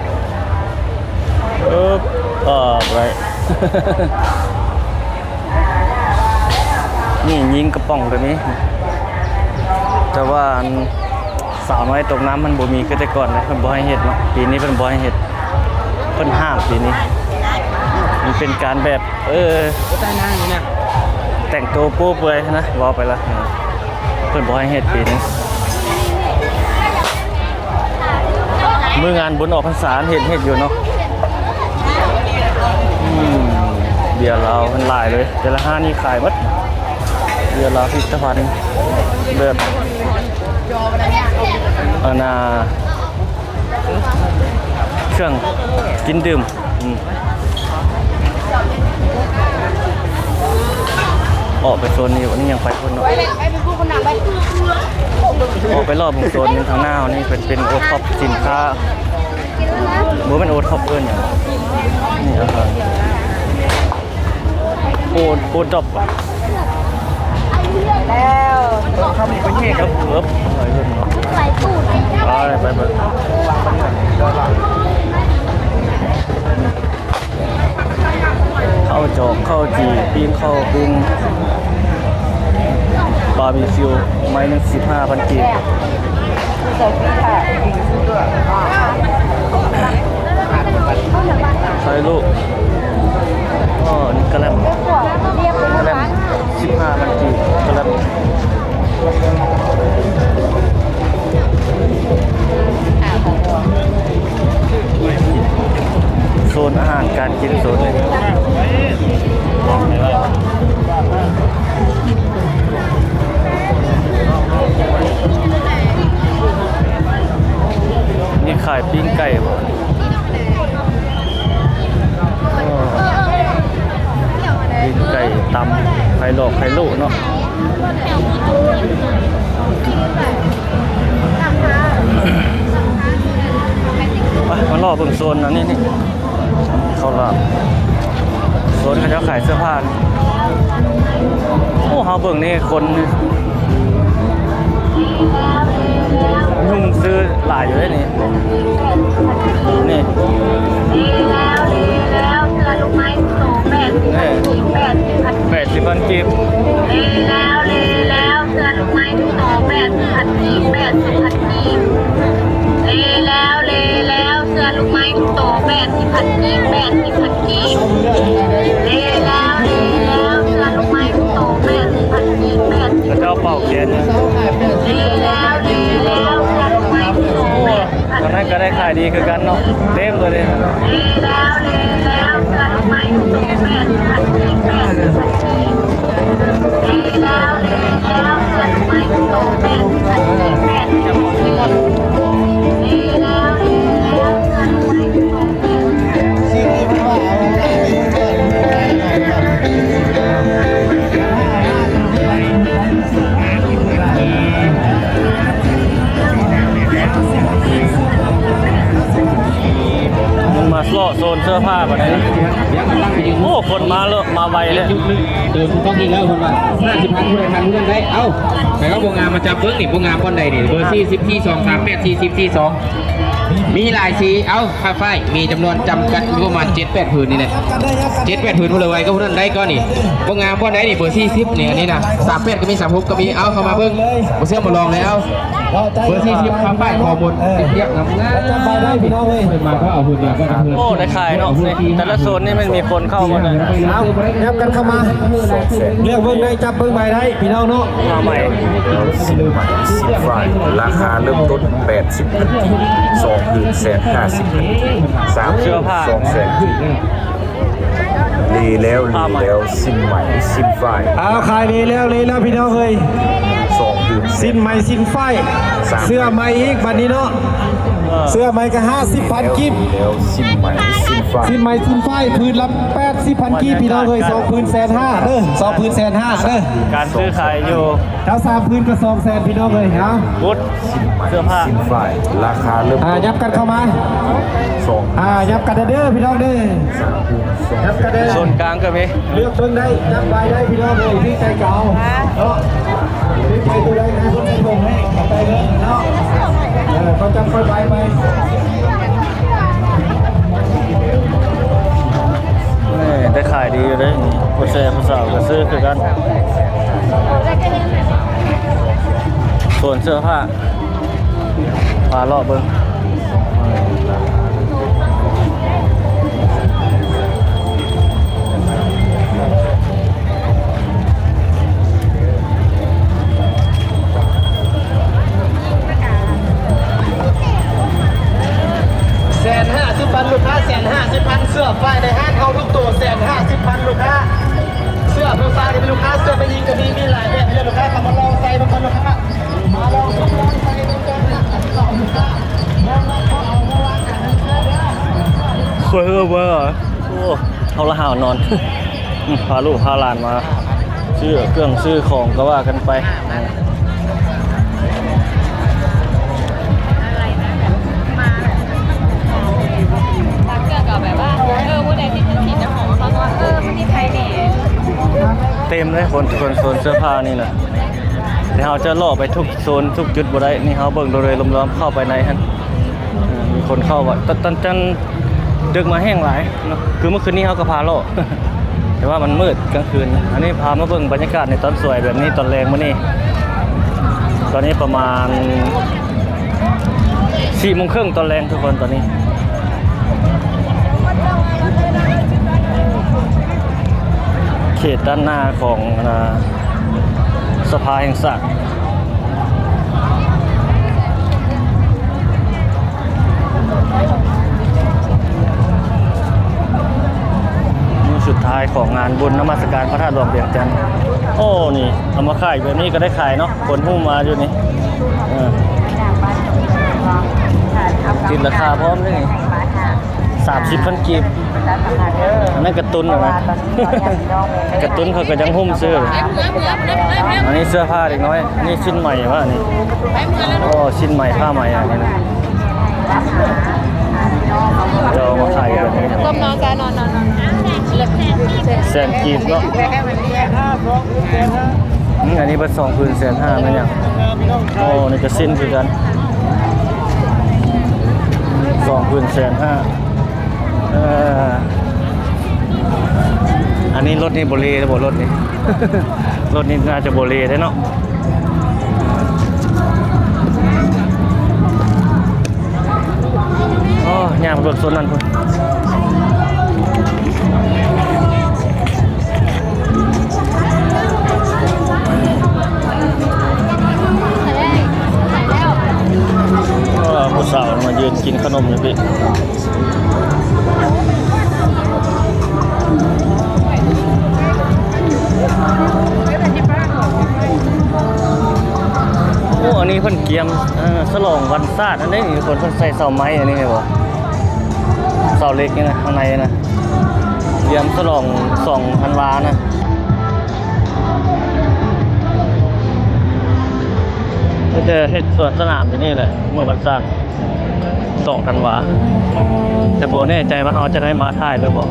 ເອີ ບໍ່ໄດ້. ນີ້ຍິງກະປ໋ອງກໍມີ ແຕ່ວ່າອັນ ສາວນ້ອຍຕົກນ້ຳມັນບໍ່ມີຄືແຕ່ກ່ອນເດ້ ເພິ່ນບໍ່ໃຫ້ເຮັດເນາະ. ປີນີ້ເພິ່ນບໍ່ໃຫ້ເຮັດ ເພິ່ນຫ້າມປີນີ້. ມັນເປັນການແບບ ເອີ ແຕ່ງໂຕໂປ້ເປືອຍນະ ເວົ້າໄປລະ ເພິ່ນບໍ່ໃຫ້ເຮັດປີນີ້. ມື້ງານບຸນອອກພັນສາເຫັນເຮັດຢູ່ເນາະ. ອືມ ເບຍລາວເພິ່ນຫຼາຍເລີຍ ແຕ່ລະຮ້ານນີ້ຂາຍໝົດ ເບຍລາວ ພິພິທະພັນ ແບບ ອັນນ່າ ເຄື່ອງກິນດື່ມ. ອືມ ອອກໄປໂຊນນີ້ ອັນນີ້ຍັງໄປພຸ້ນເນາະ. ອອກໄປລອບເບິ່ງໂຊນທາງໜ້າເຮົານີ້ ເປັນ ເປັນໂອທັອບສິນຄ້າ ບໍ່ແມ່ນໂອທັອບ ເອີ້ນຫຍັງ ນີ້ອາຫານ ໂອ ໂອທັອບ ແລ້ວ ເອີບ ເອີບ ໄປ ໄປ ໄປ ໄປ. ເຂົ້າຈອກ ເຂົ້າຈີ່ ປີ້ງເຂົ້າ ປີ້ງບາບີຄິວ ໄມ້ໜຶ່ງສິບຫ້າພັນກີບ. ໃສ່ລູກ ອໍ ນີ້ກະແລັມ ກະແລັມສິບຫ້າພັນກີບ ກະແລັມ. ໂຊນອາຫານການກິນໂຊນນີ້. ປີ້ງໄກ່ບໍ່? ໂອ້ ປີ້ງໄກ່ຕຳ ໄຂ່ຫຼອກໄຂ່ໂລະເນາະ. ໄປ ມາເລາະເບິ່ງໂຊນອັນນີ້ນີ້ ເຂົ້າລາວ ໂຊນເຂົາເຈົ້າຂາຍເສື້ອຜ້າ. ໂອ້ ເຮົາເບິ່ງນີ້ຄົນ ຫຸ່ມຊື້ຫຼາຍຢູ່ເດ້ນີ້ ນີ້ ນີ້ ແປດສິບພັນກີບ ເສື້ອລູກໄມ້ທຸກໂຕແປດສິບພັນກີບ ແປດສິບພັນກີບ ເລແລ້ວ ເລແລ້ວ ເສື້ອລູກໄມ້ທຸກໂຕແປດສິບພັນກີບ ແປດສິບພັນກີບ ເລແລ້ວ ເລແລ້ວ ເສື້ອລູກໄມ້ທຸກໂຕແປດສິບພັນກີບ ແປດສິບພັນກີບ ເຂົາເຈົ້າເປົ່າແຄນ ເລແລ້ວ ເລແລ້ວ ເສື້ອລູກໄມ້ທຸກໂຕແປດສິບພັນກີບ ອັນນັ້ນກໍໄດ້ຂາຍດີຄືກັນເນາະ ເຕັມເລີຍເດ້. ມາເລາະໂຊນເສື້ອຜ້າບັດນີ້ ໂອ້ ຄົນມາເລີຍ ມາໄວເລີຍ. ໂດນຕ້ອງອີກແລ້ວ ເພິ່ນວ່າ ຫ້າສິບພັນ ຜູ້ໃດທັນຜູ້ນັ້ນໄດ້. ເອົ້າ ໃຜວ່າບໍ່ງາມມາຈັບເບິ່ງນີ້ ບໍ່ງາມບ່ອນໃດນີ້ ເບີສີ່ສິບ ສີ່ສອງ ສາມແປດ ສີ່ສິບ ສີ່ສອງ ມີຫຼາຍສີ. ເອົ້າ ຜ້າຝ້າຍມີຈຳນວນຈຳກັດຢູ່ປະມານເຈັດແປດຜືນນີ້ແຫຼະ ເຈັດແປດຜືນ ຜູ້ໃດໄວກໍຜູ້ນັ້ນໄດ້ກ່ອນນີ້. ບໍ່ງາມບ່ອນໃດນີ້ ເບີສີ່ສິບນີ້ ອັນນີ້ນະ ສາມແປດກໍມີ ສາມຫົກກໍມີ. ເອົ້າ ເຂົ້າມາເບິ່ງ ບໍ່ເຊື່ອມາລອງແລ້ວ. ເບີສີ່ສິບ ຄຳປ້າຍຂໍ້ມູນ ເອີ ຮຽບນຳງາມ ຈຳໄວ້ໄດ້ພີ່ນ້ອງເອີຍ ມາກໍເອົາຫຸ່ນ ມາກໍເອົາຫຸ່ນ. ໂອ້ ໄດ້ຂາຍເນາະ ແຕ່ລະໂຊນນີ້ມັນມີຄົນເຂົ້າໝົດເລີຍ. ເອົາ ຫຍັບກັນເຂົ້າມາ ເລືອກເບິ່ງໄດ້ ຈັບເບິ່ງໃບໄດ້ພີ່ນ້ອງເນາະ. ຜ້າໄໝ ສິ້ນໄໝ ສິ້ນຝ້າຍ ລາຄາເລີ່ມຕົ້ນແປດສິບພັນກີບ ສອງຜືນແສນຫ້າສິບພັນກີບ ສາມຜືນສອງແສນກີບ. ເລແລ້ວ ເລແລ້ວ ສິ້ນໄໝ ສິ້ນຝ້າຍ. ເອົາ ຂາຍເລແລ້ວ ເລແລ້ວ ພີ່ນ້ອງເອີຍ ສອງຜືນ ສິ້ນໄໝ ສິ້ນຝ້າຍ ເສື້ອໃໝອີກບັດນີ້ເນາະ. ເສື້ອໃໝກໍຫ້າສິບພັນກີບ ສິ້ນໄໝ ສິ້ນຝ້າຍ ສິ້ນໄໝ ສິ້ນຝ້າຍ ຜືນລະແປດສິບພັນກີບ ພີ່ນ້ອງເອີຍ ສອງຜືນແສນຫ້າເດີ ສອງຜືນແສນຫ້າເດີ. ການຊື້ຂາຍຢູ່ ເຈົ້າ ສາມຜືນກໍສອງແສນ ພີ່ນ້ອງເອີຍ. ເອົາ ບຸດ ສິ້ນໄໝ ເສື້ອຜ້າ ສິ້ນຝ້າຍ ລາຄາເລີ່ມ ອ່າ ຫຍັບກັນເຂົ້າມາ ສອງ ອ່າ ຫຍັບກັນເດີພີ່ນ້ອງເດີ ຫຍັບກັນເດີ. ໂຊນກາງກໍມີ ເລືອກເບິ່ງໄດ້ ຈັບໄວ້ໄດ້ພີ່ນ້ອງເອີຍ ຖືກໃຈກໍເອົາເນາະ ຖືກໃຈຕົວໃດໃຫ້ເພິ່ນໃສ່ຖົງໃຫ້ ເອົາໄປເລີຍເນາະ. ເອີ ເຂົາຈັບຄ່ອຍໄປໄປ. ນີ້ ໄດ້ຂາຍດີຢູ່ເດ້ນີ້ ຜູ້ແຊຜູ້ສາວກໍຊື້ຄືກັນ ໂຊນເສື້ອຜ້າ ພາເລາະເບິ່ງ. ແສນຫ້າສິບພັນ ລູກຄ້າ ແສນຫ້າສິບພັນ. ເສື້ອຝ້າຍໃນຮ້ານເຮົາທຸກໂຕ ແສນຫ້າສິບພັນ ລູກຄ້າ. ເສື້ອຜູ້ຊາຍກໍມີ ລູກຄ້າ ເສື້ອຜູ້ຍິງກໍມີ ມີຫຼາຍແບບໃຫ້ເລືອກ ລູກຄ້າເຂົ້າມາລອງໃສ່ເບິ່ງກ່ອນ ລູກຄ້າ ມາລອງຊົມລອງໃສ່ເບິ່ງກ່ອນ ລູກຄ້າ. ໂອ້ ເຮົາລະຫາວນອນ ອືມ ພາລູກພາຫຼານມາຊື້ເຄື່ອງຊື້ຂອງກໍວ່າກັນໄປ. ເຕັມເລີຍຄົນ ຄົນ ໂຊນເສື້ອຜ້ານີ້ນະ ແຕ່ເຮົາຈະເລາະໄປທຸກໂຊນທຸກຈຸດບໍ່ໄດ້ ນີ້ເຮົາເບິ່ງໂດຍລວມໆ ເຂົ້າໄປໃນຫັ້ນ ເອີ ມີຄົນເຂົ້າວ່າ ຕ- ຕ- ຕ- ດຶກມາແຫ້ງຫຼາຍເນາະ ຄືມື້ຄືນນີ້ເຮົາກໍພາເລາະ ແຕ່ວ່າມັນມືດກາງຄືນ. ອັນນີ້ພາມາເບິ່ງບັນຍາກາດໃນຕອນສວຍແບບນີ້ ຕອນແລງມື້ນີ້ ຕອນນີ້ປະມານສີ່ໂມງເຄິ່ງຕອນແລງທຸກຄົນ ຕອນນີ້ ເຂດດ້ານໜ້າຂອງ ອາ ສະພາແຫ່ງຊາດ. ມື້ສຸດທ້າຍຂອງງານບຸນນະມັດສະການພະທາດຫຼວງວຽງຈັນ. ໂອ້ ນີ້ເອົາມາຂາຍແບບນີ້ກໍໄດ້ຂາຍເນາະ ຄົນຮູ້ມາຢູ່ນີ້. ເອີ ຕິດລາຄາພ້ອມເດ້ນີ້ ສາມສິບພັນກີບ. ອັນນັ້ນກາຕູນນະ ກາຕູນເຂົາກະຍັງຫຸ້ມຊື້. ອັນນີ້ເສື້ອຜ້າເດັກນ້ອຍ. ນີ້ສິ້ນໄໝວະນີ້. ໂອ້ ສິ້ນໄໝ ຜ້າໄໝອັນນີ້ນະ. ເຈົ້າເອົາມາຂາຍແບບນີ້ ແສນກີບເນາະ. ອືມ ອັນນີ້ເບິດສອງຜືນແສນຫ້າ ແມ່ນຫຍັງ? ໂອ້ ນີ້ກະສິ້ນຄືກັນ ສອງຜືນແສນຫ້າ. ເອີ ອັນນີ້ລົດນີ້ບໍ່ເລແລ້ວບໍ່? ລົດນີ້ ລົດນີ້ໜ້າຈະບໍ່ເລແລ້ວເນາະ. ໂອ້ ຍ່າງໄປເບິ່ງໂຊນນັ້ນພຸ້ນ. ເອີ ຜູ້ສາວມາຢືນກິນຂະໜົມຢູ່ພີ້. ໂອ້ ອັນນີ້ເພິ່ນກຽມ ເອີ ສະຫຼອງວັນຊາດອັນນີ້ ເພິ່ນ ເພິ່ນໃສ່ເສົາໄມ້ອັນນີ້ແມ່ນບໍ່? ເສົາເຫຼັກນີ້ນະ ຂ້າງໃນນະ ກຽມສະຫຼອງສອງທັນວານະ. ເພິ່ນຈະເຮັດສວນສະໜາມຢູ່ນີ້ແຫຼະ ມື້ວັນຊາດ ສອງທັນວາ ແຕ່ບໍ່ແນ່ໃຈວ່າເຮົາຈະໄດ້ມາຖ່າຍຫຼືບໍ່.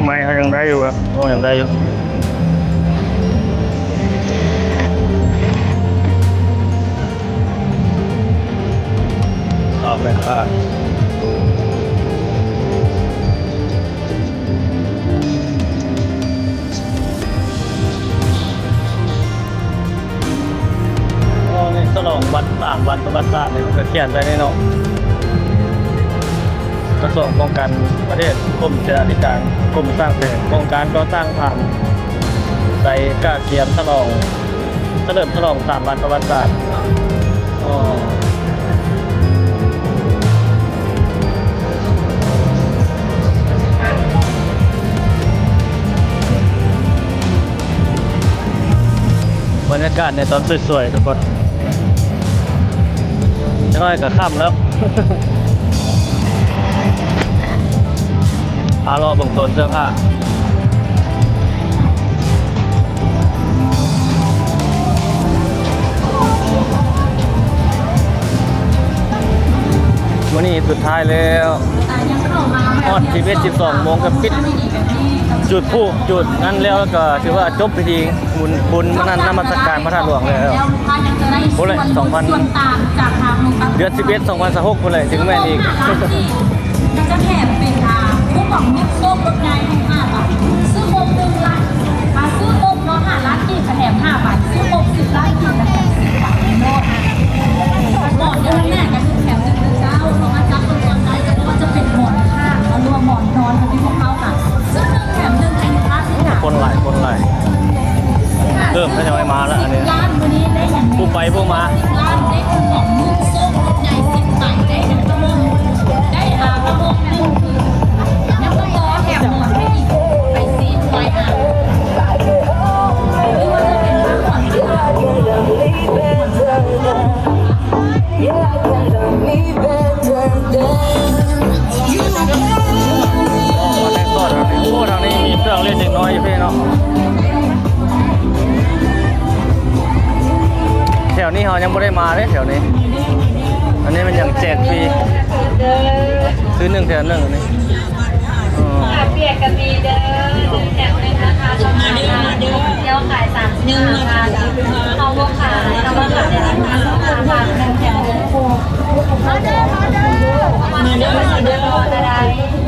ໄມ້ເຮົາຍັງໄດ້ຢູ່ ເຮົາຍັງໄດ້ຢູ່. ເອົາແມ່ນວ່າ ໂອ້ ນີ້ສະຫຼອງວັນ ສາມວັນປະຫວັດສາດນີ້ ເພິ່ນກະຂຽນໄວ້ນີ້ເນາະ. ກະຊວງປ້ອງກັນປະເທດ ກົມເສນາທິການ ກົມສ້າງແຜນ ໂຄງການກໍ່ສ້າງຖານ ໄດ້ກະກຽມສະຫຼອງ ສະເຫຼີມສະຫຼອງສາມວັນປະຫວັດສາດ. ອໍ ບັນຍາກາດໃນຕອນສວຍໆ ທຸກຄົນ. ຈັກໜ້ອຍກະຄ່ຳແລ້ວ ພາເລາະເບິ່ງໂຊນເສື້ອຜ້າ. ມື້ນີ້ສຸດທ້າຍແລ້ວ ຮອດສິບເອັດ ສິບສອງໂມງກະປິດ ຈຸດພລຸ ຈຸດນັ້ນແລ້ວ ແລ້ວກະຖືວ່າຈົບພິທີ ບຸນ ບຸນມານັດນະມັດສະການພະທາດຫຼວງແລ້ວ. ພຸ້ນແຫຼະ ສອງພັນ ເດືອນສິບເອັດ ສອງພັນຊາວຫົກ ພຸ້ນແຫຼະ ຈຶ່ງແມ່ນອີກ. ກະຈະແຖມເປັນ ອ່າ ຄູປອງຍິງໂຊກລົດໃຫຍ່ໃຫ້ຫ້າໃບ ຊື້ຄົບໜຶ່ງລ້ານ ອ່າ ຊື້ຄົບເນາະ ຫ້າລ້ານກີບກະແຖມຫ້າໃບ ຊື້ຄົບສິບລ້ານກີບກະແຖມສິບໃບເນາະ. ໝອນຢູ່ທາງໜ້າກະຖືກແຖມໜຶ່ງເດີເຈົ້າ ສາມາດຈັບເບິ່ງກ່ອນໄດ້ ຫຼືວ່າຈະເປັນໝອນຂ້າງ ຫຼືວ່າໝອນນອນ ອັນນີ້ຂອງເຮົາກະ ຊື້ໜຶ່ງແຖມໜຶ່ງ ອັນນີ້ຄ່າຊື້ໜ້າ. ຄົນຫຼາຍ ຄົນຫຼາຍ. ເລີ່ມທະຍອຍມາແລ້ວ ອັນນີ້ ຜູ້ໄປຜູ້ມາ. ໂອ້ ທາງນີ້ມີເຄື່ອງຫຼິ້ນເດັກນ້ອຍຢູ່ພີ້ເນາະ. ແຖວນີ້ເຮົາຍັງບໍ່ໄດ້ມາເດ້ ແຖວນີ້. ອັນນີ້ແມ່ນຫຍັງ ແຈກຟຣີ ຊື້ໜຶ່ງແຖມໜຶ່ງ ອັນນີ້. ອໍ ປຽກກະມີເດີ ໜຶ່ງແຖມໜຶ່ງ ລາຄາສອງພັນບາດ ເຈົ້າຂາຍສາມສິບຫ້າບາດ ເຮົາບໍ່ຂາຍ ເຮົາມາຂາຍໃນລາຄາສິບຫ້າບາດ ໜຶ່ງແຖມໜຶ່ງ. ມາເດີ ມາເດີ ມາເດີ ມາເດີ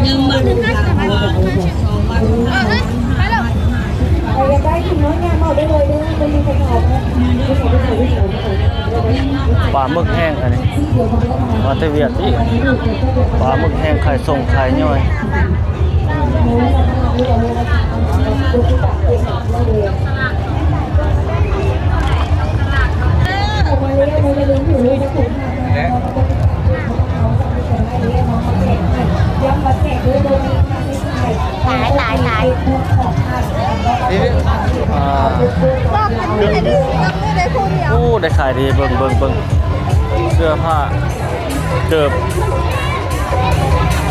ໜຶ່ງໝື່ນໜຶ່ງພັນ ສອງພັນ. ປາໝຶກແຫ້ງອັນນີ້ ມາແຕ່ຫວຽດຕິ ປາໝຶກແຫ້ງຂາຍສົ່ງຂາຍຍ່ອຍ. ຕາຍ ຕາຍ ຕາຍ ໂອ້ ໄດ້ຂາຍດີ ເບິ່ງ ເບິ່ງ ເບິ່ງ ເສື້ອຜ້າ ເກີບ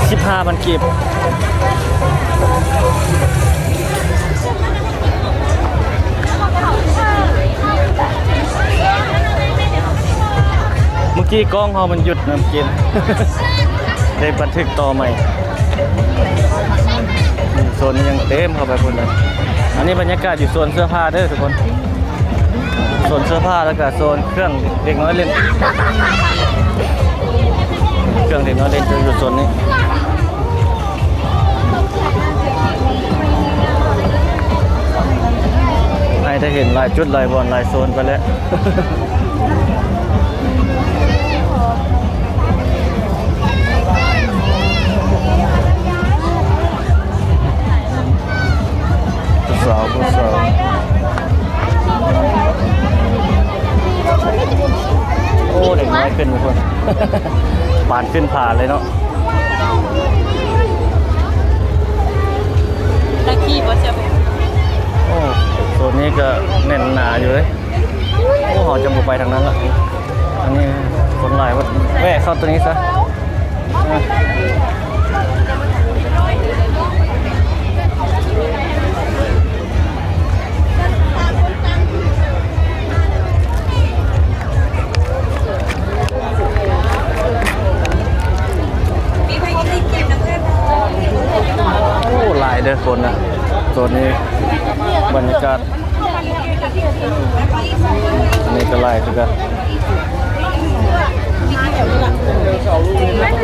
ສິບຫ້າພັນກີບ. ເມື່ອກີ້ກ້ອງເຮົາມັນຢຸດນຳກິນ ໄດ້ບັນທຶກຕໍ່ໃໝ່. ໂຊນນີ້ຍັງເຕັມເຂົ້າໄປພຸ້ນເລີຍ. ອັນນີ້ບັນຍາກາດຢູ່ໂຊນເສື້ອຜ້າເດີທຸກຄົນ. ໂຊນເສື້ອຜ້າ ແລ້ວກະໂຊນເຄື່ອງເດັກນ້ອຍຫຼິ້ນ ເຄື່ອງເດັກນ້ອຍຫຼິ້ນຈະຢູ່ໂຊນນີ້. ໃຫ້ໄດ້ເຫັນຫຼາຍຈຸດຫຼາຍບ່ອນຫຼາຍໂຊນໄປແລ້ວ. ຜູ້ສາວ ຜູ້ສາວ ໂອ້ ເດັກນ້ອຍຂຶ້ນທຸກຄົນ ປານຂຶ້ນຜາເລີຍເນາະ. ຕະກີ້ບໍ່ເຊື່ອ. ໂອ້ ໂຊນນີ້ກໍແໜ້ນໜາຢູ່ເລີຍ. ໂອ້ ເຮົາຈະບໍ່ໄປທາງນັ້ນລະ. ອັນນີ້ຄົນຫຼາຍເບິດ ແວະເຂົ້າໂຕນີ້ຊະ. ໂອ້ ຫຼາຍເດີຄົນນະ ໂຊນນີ້ບັນຍາກາດ. ອັນນີ້ກໍຫຼາຍຄືກັນ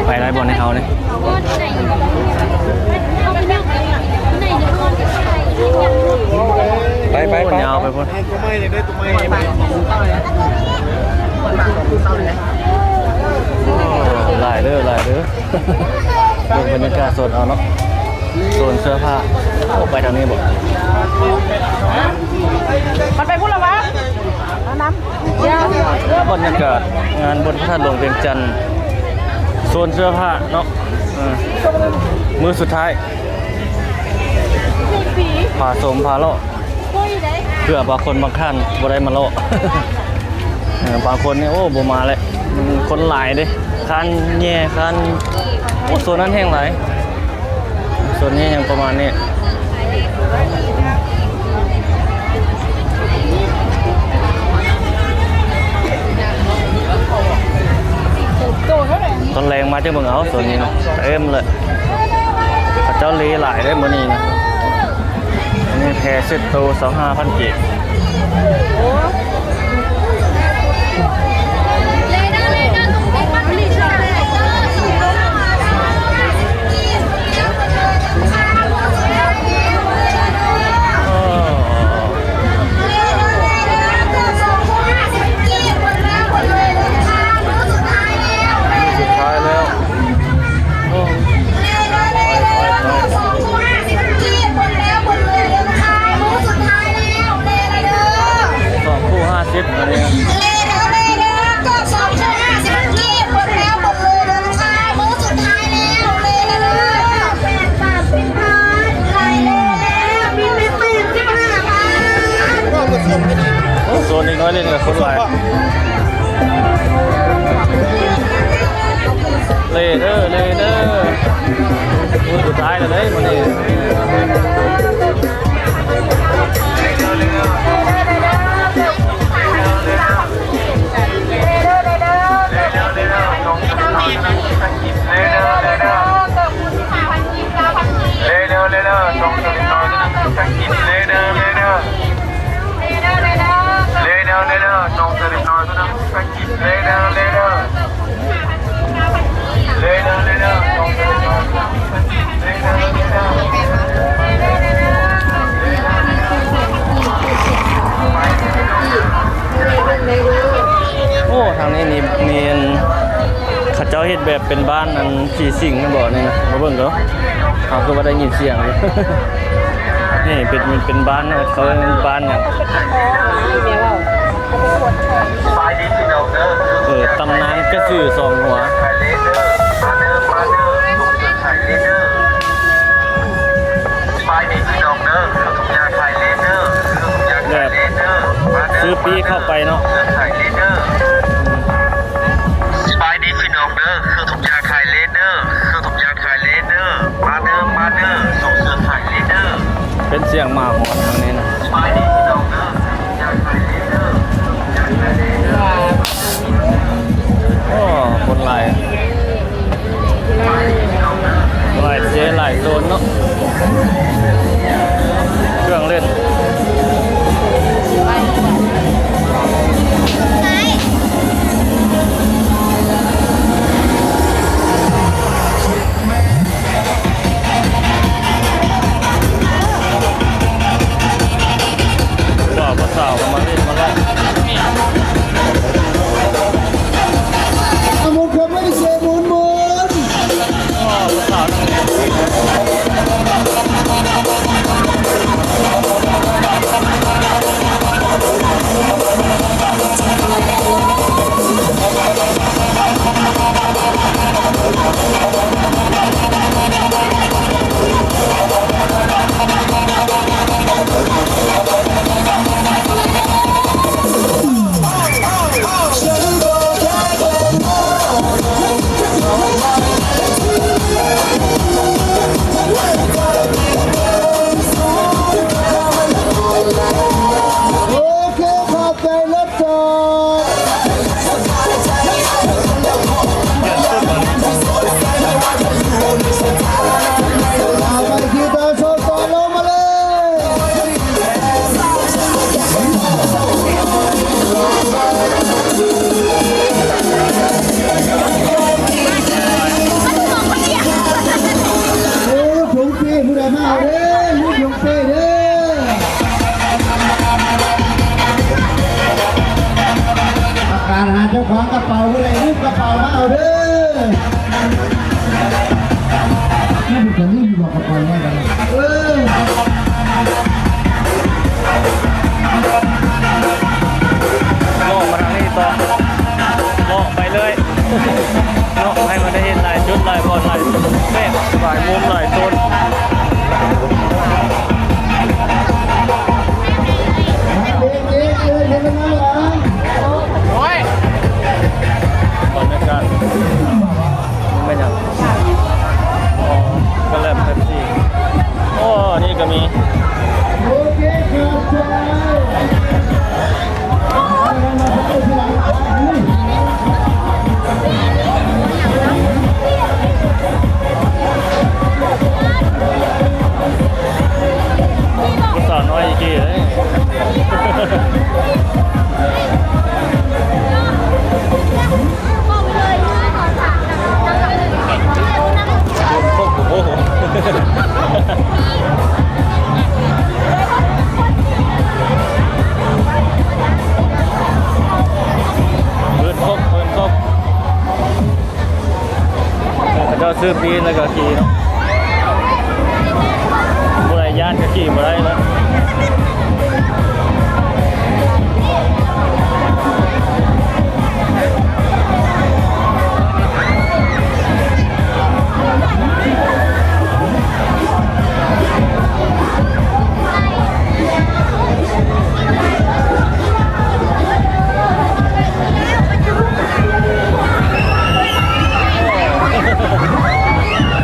ໄປໄດ້ບໍ່ໃນເຮົານີ້? ໄປ ໄປ ໄປ ຍາວໄປພຸ້ນ. ໂອ້ ຫຼາຍເດີ ຫຼາຍເດີ. ເບິ່ງບັນຍາກາດໂຊນເຮົາເນາະ ໂຊນເສື້ອຜ້າ. ໂອ້ ໄປທາງນີ້ບໍ່? ມັນໄປພຸ້ນລະວະ? ມານຳ. ບັນຍາກາດງານບຸນພະທາດຫຼວງວຽງຈັນ ໂຊນເສື້ອຜ້າເນາະ. ເອີ ມື້ສຸດທ້າຍ ພາຊົມພາເລາະ ເພື່ອບາງຄົນບາງທ່ານບໍ່ໄດ້ມາເລາະ. ເອີ ບາງຄົນນີ້ ໂອ້ ບໍ່ມາແຫຼະ ມັນຄົນຫຼາຍເດ້ ຄານແຍ່ ຄານ ໂອ້ ໂຊນນັ້ນແຮ່ງຫຼາຍ. ໂຊນນີ້ຍັງປະມານນີ້ ຕອນແລງມາຈັ່ງເບິ່ງເອົາ ໂຊນນີ້ນະ ເຕັມເລີຍ. ເຂົາເຈົ້າເລຫຼາຍເດ້ມື້ນີ້ນະ. ອັນນີ້ແພເຊັດໂຕ ຊາວຫ້າພັນກີບ. ສອງຄູ່ຫ້າສິບ ອັນນີ້ ເລເດີ ເລເດີ ກໍສອງຄູ່ຫ້າສິບກີບ ໝົດແລ້ວ ໝົດເລີຍເດີລູກຄ້າ ມື້ສຸດທ້າຍແລ້ວ ເລເດີ ແປດບາດສິບພັນ ຫຼາຍແລ້ວ ມີແຕ່ແປດສິບຫ້າພັນ. ໂອ້ ໂຊນເດັກນ້ອຍຫຼິ້ນກັບຄົນຫຼາຍ ເລເດີ ເລເດີ ມື້ສຸດທ້າຍແລ້ວເດ້ມື້ນີ້. ໂອ້ ທາງນີ້ມີ ມີອັນ ເຂົາເຈົ້າເຮັດແບບເປັນບ້ານອັນຜີສິງແມ່ນບໍ່ນີ້ນະ? ມາເບິ່ງເດີ. ເຮົາຄືວ່າໄດ້ຍິນສຽງຢູ່ ນີ້ເປັນ ເປັນບ້ານ ເຂົາເອີ້ນບ້ານຫຍັງ? ເອີ ຕຳນານກະສືສອງຫົວ. ແບບຊື້ປີ້ເຂົ້າໄປເນາະ. ສະບາຍດີພີ່ນ້ອງເດີ ເຄື່ອງທຸກຢ່າງຖ່າຍເລນເດີ ເຄື່ອງທຸກຢ່າງຖ່າຍເລນເດີ ມາເດີ ມາເດີ ສົ່ງເຄື່ອງຖ່າຍເລນເດີ. ເປັນສຽງໝາຫອນທາງນີ້ນະ. ສະບາຍດີພີ່ນ້ອງເດີ ເຄື່ອງທຸກຢ່າງຖ່າຍເລນເດີ ເຄື່ອງທຸກຢ່າງຖ່າຍເລນເດີ. ໂອ້ ຄົນຫຼາຍ. ຫຼາຍເຈຫຼາຍໂຊນເນາະ ເຄື່ອງຫຼິ້ນ. ວ່າຜູ້ສາວກໍມາຫຼິ້ນມາລ້ອງ. ໝູນເຂົ້າໄປເຊໝູນໝູນ. ໂອເຄ ຂອບໃຈ ເລີດຈອດ. ເອົາໄປທີ່ຕໍ່ ໂຊຕໍ່ລົງມາເລີຍ. ໂອ້ ຖົງເປ້ ຜູ້ໃດມາເອົາເດີ ລືມຖົງເປ້ເດີ. ປະກາດຫາເຈົ້າຂອງກະເປົາ ຜູ້ໃດລືມກະເປົາມາເອົາເດີ. ເອີ ເລາະມາທາງນີ້ຕໍ່ ເລາະໄປເລື້ອຍ ເນາະ ໃຫ້ມັນໄດ້ເຫັນຫຼາຍຈຸດ ຫຼາຍບ່ອນ ຫຼາຍແບບ ຫຼາຍມຸມ ຫຼາຍໂຊນ. ບັນຍາກາດ ແມ່ນຫຍັງ? ອໍ ກະແລັບເປັບຊີ. ໂອ້ ອັນນີ້ກະມີ. ຜູ້ສາວນ້ອຍອີ່ກີ້ເດ້. ໂອ້ໂຫ ເພິ່ນຄົບ ເພິ່ນຄົບ. ເຂົາເຈົ້າຊື້ປີ້ແລ້ວກະຂີ່ເນາະ ຜູ້ໃດຢ້ານກະຂີ່ບໍ່ໄດ້ແລ້ວ.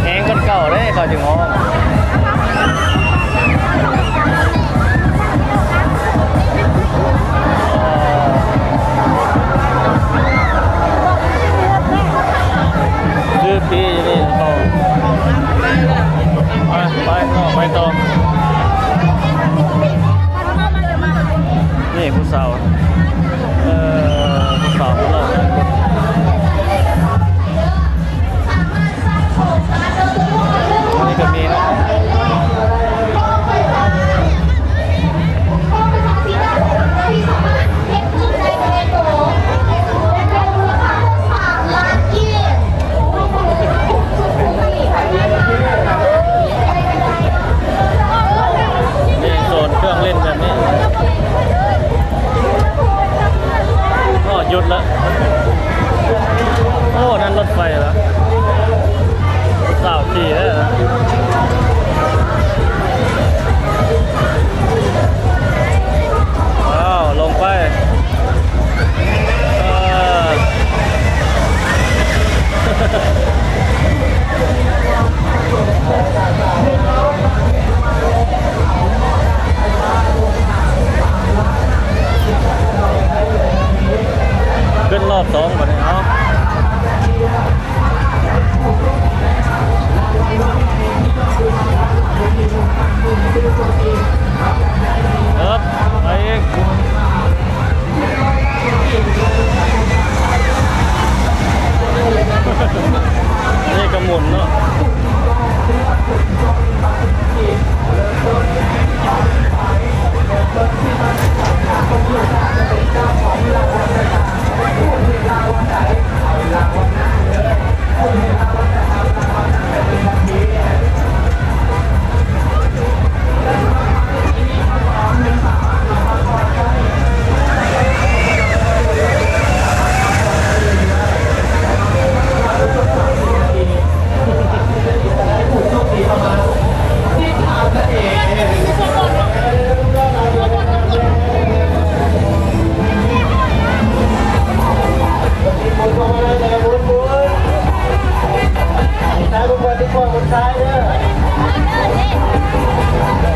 ແຮງກວ່າເກົ່າເດ້ ເຂົາຈຶ່ງຮ້ອງ. ຂຶ້ນຮອບສອງບັດນີ້ເນາະ. ເອີບ ໄປອີກ ນີ້ກະໝຸນເນາະ.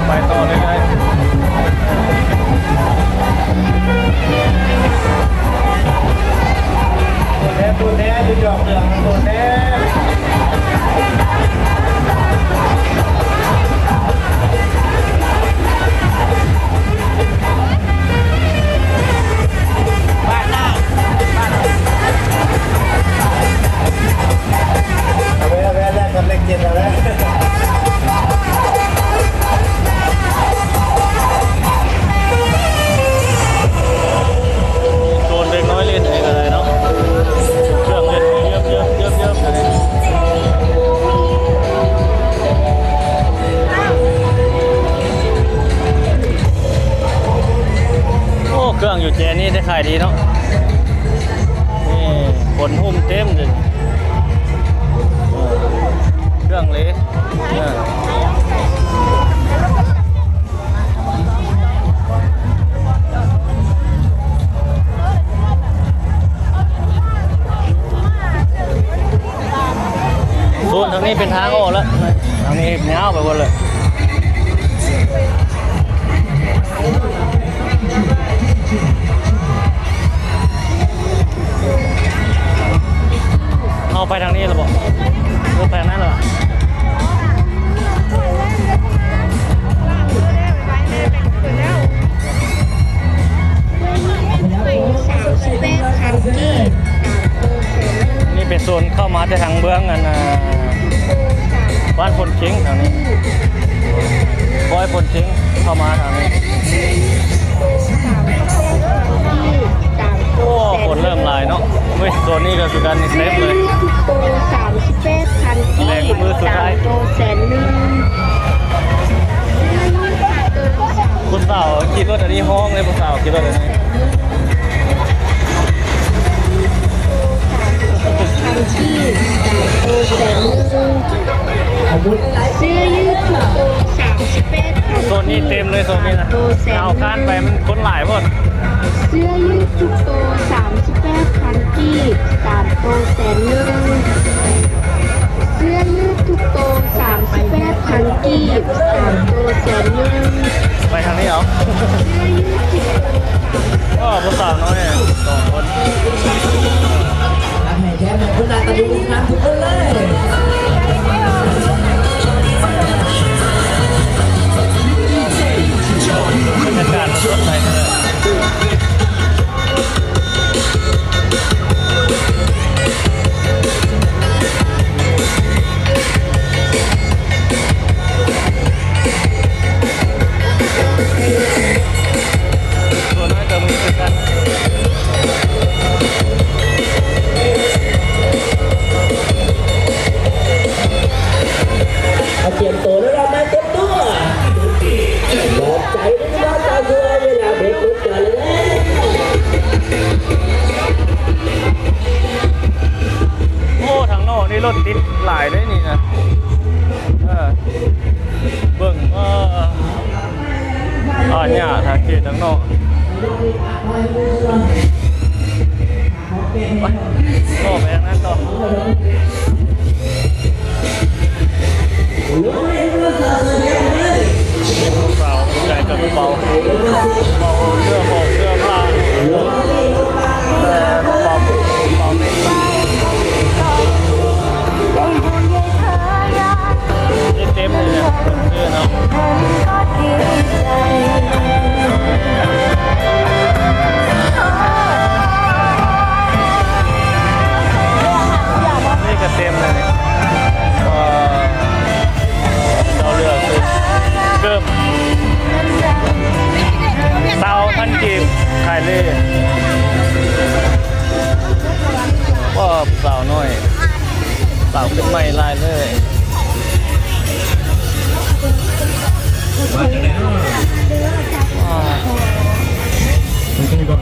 ໄປຕໍ່ເລື້ອຍໆ ໂຕແທ້ ໂຕແທ້ ຢູ່ດອກເຫຼືອງ ໂຕແທ້. ເອົາໄວ້ ເອົາໄວ້ ແລກກັບເລກເຈັດເອົາໄວ້. ໂຊນເດັກນ້ອຍຫຼິ້ນນີ້ກະໄດ້ເນາະ ເຄື່ອງຫຼິ້ນເຍີບໆໆໆ. ໂອ້ ເຄື່ອງຢູ່ເຈນີ້ໄດ້ຂາຍດີເນາະ ນີ້ຄົນຫຸ້ມເຕັມເລີຍ ເຄື່ອງເລ. ໂຊນທາງນີ້ເປັນທາງອອກແລ້ວ ທາງນີ້ຍາວໄປໝົດເລີຍ. ເຮົາໄປທາງນີ້ແລ້ວບໍ່ ຫຼືໄປທາງນັ້ນແລ້ວ? ນີ້ເປັນໂຊນເຂົ້າມາແຕ່ທາງເບື້ອງອັນ ບ້ານໂພນເຄັງທາງນີ້ ບອຍໂພນເຄັງເຂົ້າມາທາງນີ້. ໂອ້ ຄົນເລີ່ມຫຼາຍເນາະ ເວີ້ຍ ໂຊນນີ້ກະຄືກັນນີ້ເຕັມເລີຍ. ແລງມືສຸດທ້າຍ ຜູ້ສາວຂີ່ລົດອັນນີ້ຮ້ອງເລີຍ ຜູ້ສາວຂີ່ລົດອັນນີ້. ໂຊນນີ້ເຕັມເລີຍ ໂຊນນີ້ນະ ເອົາຄານໄປ ມັນຄົນຫຼາຍໂພດ. ເສື້ອຢືດທຸກໂຕ ສາມສິບແປດພັນກີບ ສາມໂຕແສນໜຶ່ງ. ເສື້ອຢືດທຸກໂຕ ສາມສິບແປດພັນກີບ ສາມໂຕແສນໜຶ່ງ. ໄປທາງນີ້ເອົາ ເສື້ອຢືດທຸກໂຕ ໂອ້ ຜູ້ສາວນ້ອຍສອງຄົນ. ບັນຍາກາດສົດໃສເດີ. ກຽມໂຕແລ້ວເນາະ ມາເຕັມຕົວ. ຂອບໃຈເດີ ເວລາເບິດ ເບິດກ່ອນແລ້ວ. ໂອ້ ທາງນອກນີ້ລົດຕິດຫຼາຍເດ້ນີ້ນະ. ເອີ ເບິ່ງ ເອີ ອາຫຍ້າທາງເຂດທາງນອກ. ໄປ ໄປທາງນັ້ນຕໍ່. ໃໝ່ຫຼາຍເລີຍ. ອ່າ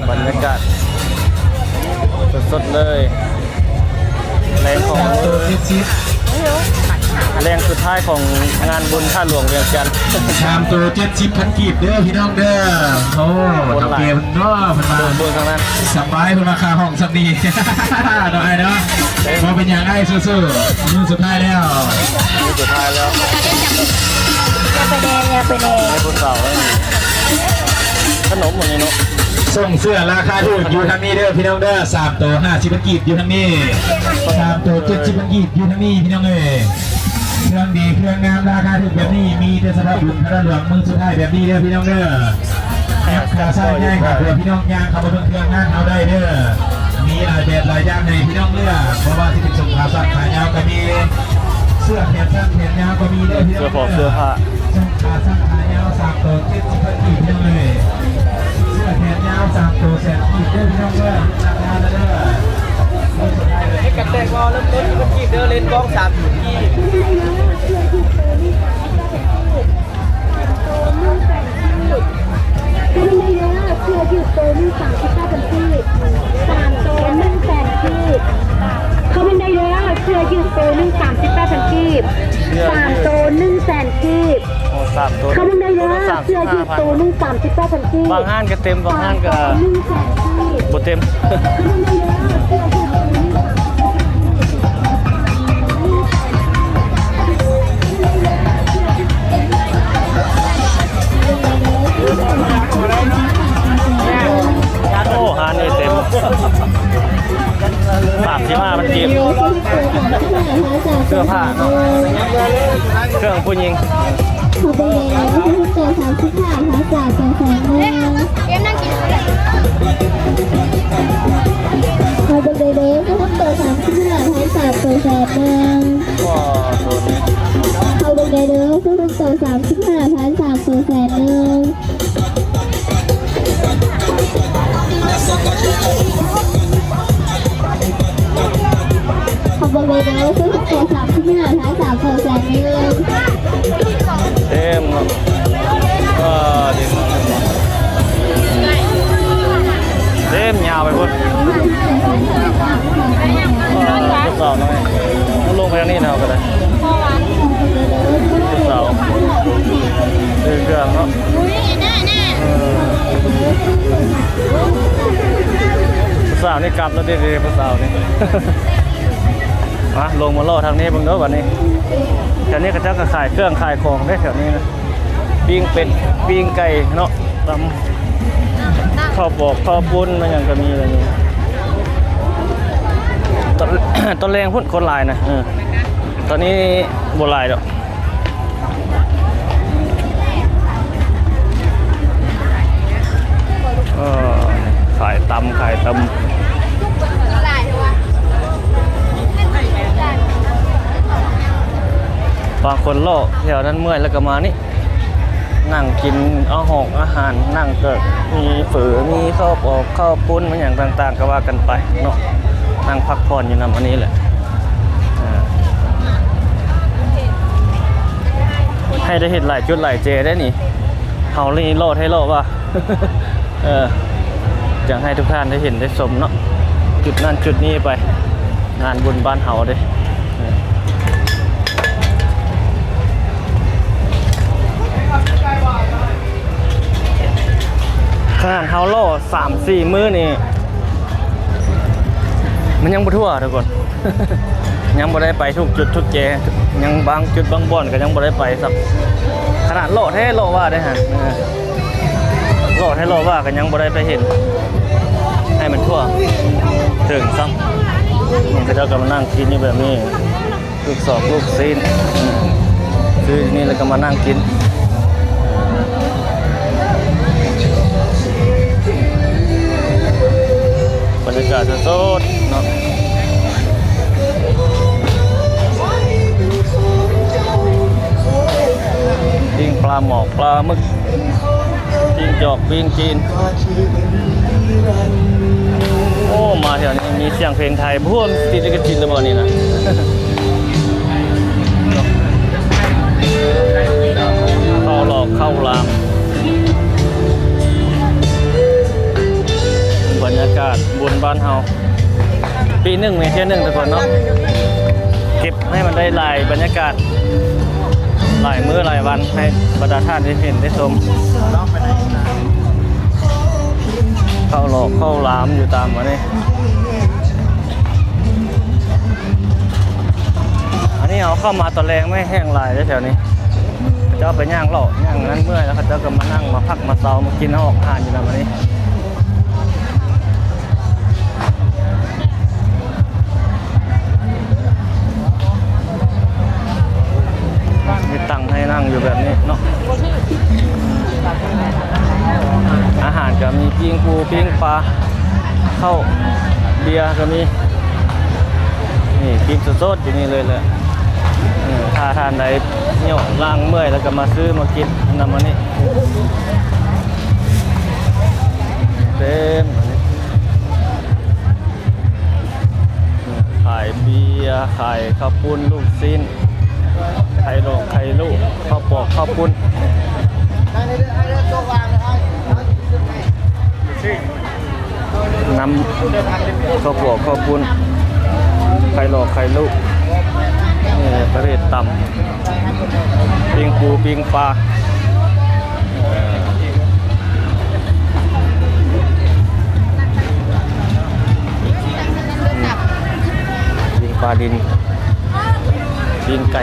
ບັນຍາກາດສົດໆເລີຍ ແລງຂອງມື້ ແລງສຸດທ້າຍຂອງງານບຸນທາດຫຼວງວຽງຈັນ. ສາມໂຕເຈັດສິບພັນກີບເດີພີ່ນ້ອງເດີ. ໂອ້ ເຖົ້າແກ່ເພິ່ນເນາະ ເພິ່ນວ່າ ເບິ່ງທາງນັ້ນ ສະບາຍ ເພິ່ນວ່າຄ່າຫ້ອງ ນີ້ ເນາະອ້າຍເນາະ. ບໍ່ເປັນຫຍັງອ້າຍ ສູ້ໆ ມື້ສຸດທ້າຍແລ້ວ ມື້ສຸດທ້າຍແລ້ວ. ຢ່າໄປແດ່ ຢ່າໄປແດ່ ໃຫ້ຜູ້ສາວ ຂະໜົມອັນນີ້ເນາະ. ສົ່ງເສື້ອລາຄາຖືກຢູ່ທາງນີ້ເດີພີ່ນ້ອງເດີ. ສາມໂຕຫ້າສິບພັນກີບຢູ່ທາງນີ້ ສາມໂຕເຈັດສິບພັນກີບຢູ່ທາງນີ້ພີ່ນ້ອງເອີຍ. ເຄື່ອງດີເຄື່ອງງາມລາຄາຖືກແບບນີ້ ມີແຕ່ສະເພາະບຸນທາດຫຼວງມື້ສຸດທ້າຍແບບນີ້ເດີພີ່ນ້ອງເດີ. ແຄມຂາສັ້ນໃຫຍ່ ເພື່ອພີ່ນ້ອງຍ່າງເຂົ້າມາເບິ່ງເຄື່ອງງານເຮົາໄດ້ເດີ. ມີຫຼາຍແບບຫຼາຍຢ່າງໃຫ້ພີ່ນ້ອງເລືອກ ບໍ່ວ່າຊິເປັນສົ້ງຂາສັ້ນຂາຍາວກໍມີ ເສື້ອແຂນສັ້ນແຂນຍາວກໍມີເດີພີ່ນ້ອງເດີ. ເສື້ອຜ້າ ເສື້ອຜ້າ ສົ້ງຂາສັ້ນຂາຍາວ ສາມໂຕເຈັດສິບພັນກີບພີ່ນ້ອງເອີຍ. ເສື້ອແຂນຍາວ ສາມໂຕແສນກີບເດີພີ່ນ້ອງເດີ. ລາຄາເດີ ເຮັດກັນແຕ່ງບໍ່ ເລີ່ມຕົ້ນສິບພັນກີບເດີ ເລນກ້ອງສາມສິບພັນກີບ. ເຂົ້າເບິ່ງໄດ້ເດີ ເສື້ອຢືດໂຕໜຶ່ງສາມສິບເກົ້າພັນກີບ ສາມໂຕໜຶ່ງແສນກີບ. ເຂົ້າເບິ່ງໄດ້ເດີ ເສື້ອຢືດໂຕໜຶ່ງສາມສິບເກົ້າພັນກີບ ສາມໂຕໜຶ່ງແສນກີບ. ໂອ້ ສາມໂຕ ເຂົ້າເບິ່ງໄດ້ເດີ ເສື້ອຢືດໂຕໜຶ່ງສາມສິບເກົ້າພັນກີບ. ບາງຮ້ານກໍເຕັມ ບາງຮ້ານກໍບໍ່ເຕັມ. ໂອ້ ຮ້ານນີ້ເຕັມ ສາມສິບຫ້າພັນກີບ ເສື້ອຜ້າເນາະ ເຄື່ອງຜູ້ຍິງ. ເຂົ້າໄປແລ້ວ ສາມສິບຫ້າພັນສາມຮ້ອຍ. ເຂົ້າໄປໄດ້ເດີ ສາມສິບຫ້າພັນສາມຮ້ອຍແສນໜຶ່ງ. ເຂົ້າໄປໄດ້ເດີ ສາມສິບຫ້າພັນສາມຮ້ອຍແສນໜຶ່ງ. ເຂົ້າເບິ່ງໄດ້ເດີ ຄືເປັນສາມສິບຫ້າ ທັງສາມໂຕແສນໜຶ່ງ. ເຕັມເນາະ ເອີ ເຕັມເນາະ ເຕັມຍາວໄປພຸ້ນ. ເອີ ຜູ້ສາວນ້ອຍ ມັນລົງໄປທາງນີ້ນະ ເຮົາກໍໄດ້ ຜູ້ສາວ ເຄື່ອງເນາະ. ເອີ ຜູ້ສາວນີ້ກັບແລ້ວເດ້ ຜູ້ສາວນີ້. ມາ ລົງມາເລາະທາງນີ້ເບິ່ງເດີບັດນີ້. ແຖວນີ້ເຂົາເຈົ້າກໍຂາຍເຄື່ອງຂາຍຂອງເດ້ ແຖວນີ້ນະ ປີ້ງເປັດ ປີ້ງໄກ່ເນາະ ຕຳ ເຂົ້າປອກເຂົ້າປຸ້ນ ມາຫຍັງກໍມີແບບນີ້. ຕອນ ຕອນແລງພຸ້ນຄົນຫຼາຍນະ ເອີ ຕອນນີ້ບໍ່ຫຼາຍດອກ. ເອີ ຂາຍຕຳ ຂາຍຕຳ ບາງຄົນເລາະແຖວນັ້ນເມື່ອຍແລ້ວກໍມານີ້ ນັ່ງກິນເອົາຫອກອາຫານ ນັ່ງກໍມີເຝີ ມີເຂົ້າປອກເຂົ້າປຸ້ນ ມີຫຍັງຕ່າງໆ ກໍວ່າກັນໄປເນາະ ນັ່ງພັກຜ່ອນຢູ່ນຳອັນນີ້ແຫຼະ. ເອີ ໃຫ້ໄດ້ເຫັນຫຼາຍຈຸດຫຼາຍແຈໄດ໋ນີ້ ເຮົານີ້ເລາະແທ້ເລາະວ່າ ເອີ ຢາກໃຫ້ທຸກທ່ານໄດ້ເຫັນໄດ້ຊົມເນາະ ຈຸດນັ້ນຈຸດນີ້ໄປ ງານບຸນບ້ານເຮົາເດ້. ເອີ ຂະໜາດເຮົາເລາະສາມສີ່ມື້ນີ້ ມັນຍັງບໍ່ທົ່ວທຸກຄົນ ຍັງບໍ່ໄດ້ໄປທຸກຈຸດທຸກແຈ ຍັງບາງຈຸດບາງບ່ອນກໍຍັງບໍ່ໄດ້ໄປຊ້ຳ. ຂະໜາດເລາະແທ້ເລາະວ່າເດ້ຫັ້ນ ເອີ ເລາະແທ້ເລາະວ່າກໍຍັງບໍ່ໄດ້ໄປເຫັນໃຫ້ມັນທົ່ວເຖິງຊ້ຳ. ເຂົາເຈົ້າກໍມານັ່ງກິນຢູ່ແບບນີ້ ລູກສອກລູກຊີ້ນ ອືມ ຊື້ນີ້ແລ້ວກໍມານັ່ງກິນ ບັນຍາກາດສົດໆເນາະ ປີ້ງປາໝອກປາໝຶກ ປີ້ງຈອກປີ້ງຈີນ. ໂອ້ ມາແຖວນີ້ມີສຽງເພງໄທ ບໍ່ຮູ້ວ່າມັນຕິດລິຂະສິດຫຼືບໍ່ນີ້ນະ. ບາງ ບັນຍາກາດບຸນບ້ານເຮົາ ປີໜຶ່ງມີເທື່ອໜຶ່ງທຸກຄົນເນາະ ເກັບໃຫ້ມັນໄດ້ຫຼາຍບັນຍາກາດ ຫຼາຍມື້ຫຼາຍວັນ ໃຫ້ບັນດາທ່ານໄດ້ເຫັນໄດ້ຊົມ ເຂົ້າຫຼອກເຂົ້າຫຼາມຢູ່ຕາມອັນນີ້. ອັນນີ້ເຮົາເຂົ້າມາຕອນແລງ ແມ່ແຫ້ງຫຼາຍເດ້ແຖວນີ້ ເຂົາເຈົ້າໄປຍ່າງເລາະຍ່າງນັ້ນເມື່ອຍ ແລ້ວເຂົາເຈົ້າກໍມານັ່ງມາພັກມາເຊົາມາກິນອອກຮ້ານຢູ່ນຳອັນນີ້. ມີຕັ່ງໃຫ້ນັ່ງຢູ່ແບບນີ້ເນາະ ອາຫານກໍມີ ປີ້ງປູ ປີ້ງປາ ເຂົ້າ ເບຍກໍມີ ນີ້ ກິນສົດໆຢູ່ນີ້ເລີຍແຫຼະ. ເອີ ຖ້າທ່ານໃດຍ້ອນລ້າງເມື່ອຍແລ້ວກໍມາຊື້ມາກິນນຳອັນນີ້ ເຕັມອັນນີ້. ຂາຍເບຍ ຂາຍເຂົ້າປຸ້ນ ລູກຊີ້ນ ໄຂ່ຫຼອກໄຂ່ລູກ ເຂົ້າປອກເຂົ້າປຸ້ນ ນຳເຂົ້າປອກເຂົ້າປຸ້ນ ໄຂ່ຫຼອກໄຂ່ລູກ ນີ້ປະເພດຕຳ ປີ້ງປູ ປີ້ງປາ ເອີ ປີ້ງປາດິນ ປີ້ງໄກ່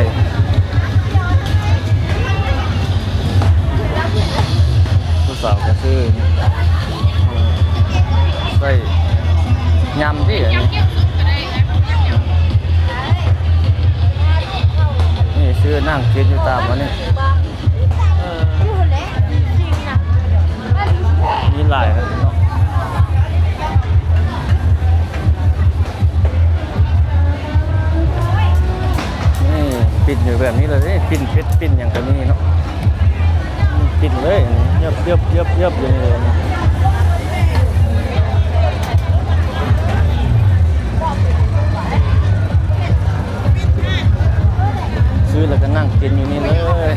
ຜູ້ສາວກໍຊື້ ໃສ່ຍຳຕິ ອັນນີ້ ນີ້ຊື້ນັ່ງກິນຢູ່ຕາມອັນນີ້. ມີຫຼາຍເນາະ ນີ້ ປິ່ນຢູ່ແບບນີ້ເລີຍເດ້ ປິ່ນເຜັດ ປິ່ນຫຍັງກໍມີເນາະ ປິ່ນເລີຍ ເຫຍີບໆໆໆ ຢູ່ນີ້ເລີຍ. ຊື້ແລ້ວກໍນັ່ງກິນຢູ່ນີ້ເລີຍ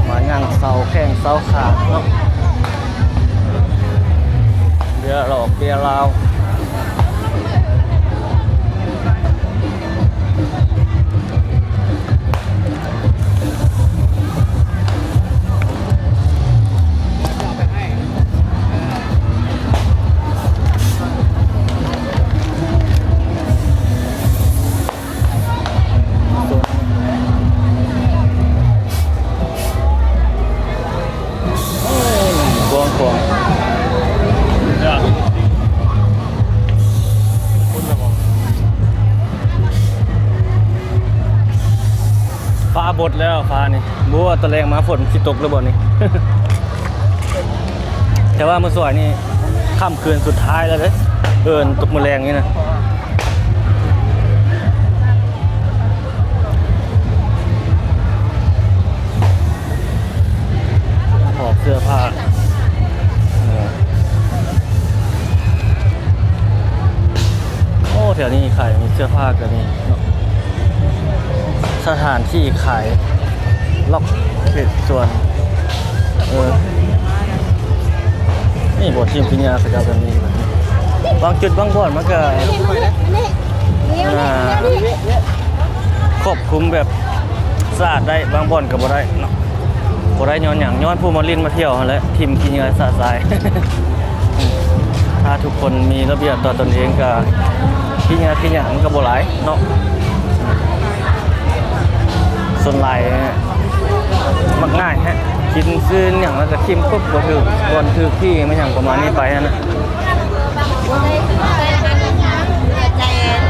ມານັ່ງເຊົາແຂ້ງເຊົາຂາເນາະ ເບຍຫຼອກເບຍລາວ. ກວ້າງຂວາງ ຟ້າບົດແລ້ວ ຟ້ານີ້ ບໍ່ຮູ້ວ່າຕອນແລງມາຝົນຊິຕົກຫຼືບໍ່ນີ້ ແຕ່ວ່າມື້ສວຍນີ້ ຄ່ຳຄືນສຸດທ້າຍແລ້ວເດ້ ເອີ ຕົກມື້ແລງນີ້ນະ. ອອກເສື້ອຜ້າ ເອີ ໂອ້ ແຖວນີ້ຂາຍ ມີເສື້ອຜ້າກໍມີເນາະ ສະຖານທີ່ຂາຍ ລັອກເຂດສວນ ເອີ ນີ້ບໍ່ ທີມກິນຢາເຂົາເຈົ້າກໍມີ ບາງຈຸດບາງບ່ອນມັນກໍ ອ່າ ຄວບຄຸມແບບສະອາດໄດ້ ບາງບ່ອນກໍບໍ່ໄດ້ເນາະ ບໍ່ໄດ້ຍ້ອນຫຍັງ ຍ້ອນຜູ້ມາຫຼິ້ນມາທ່ຽວຫັ້ນແຫຼະ ຖິ້ມຂີ້ເຫຍື້ອຊະຊາຍ. ຖ້າທຸກຄົນມີລະບຽບຕໍ່ຕົນເອງກໍ ຂີ້ເຫຍື້ອຂີ້ຫຍັງມັນກໍບໍ່ຫຼາຍເນາະ ສ່ວນຫຼາຍມັກງ່າຍແຮະ ກິນຊື້ຫຍັງແລ້ວກໍຖິ້ມປຶບ ບໍ່ຖືກບ່ອນຖືກທີ່ ແມ່ນຫຍັງປະມານນີ້ໄປຫັ້ນນະ.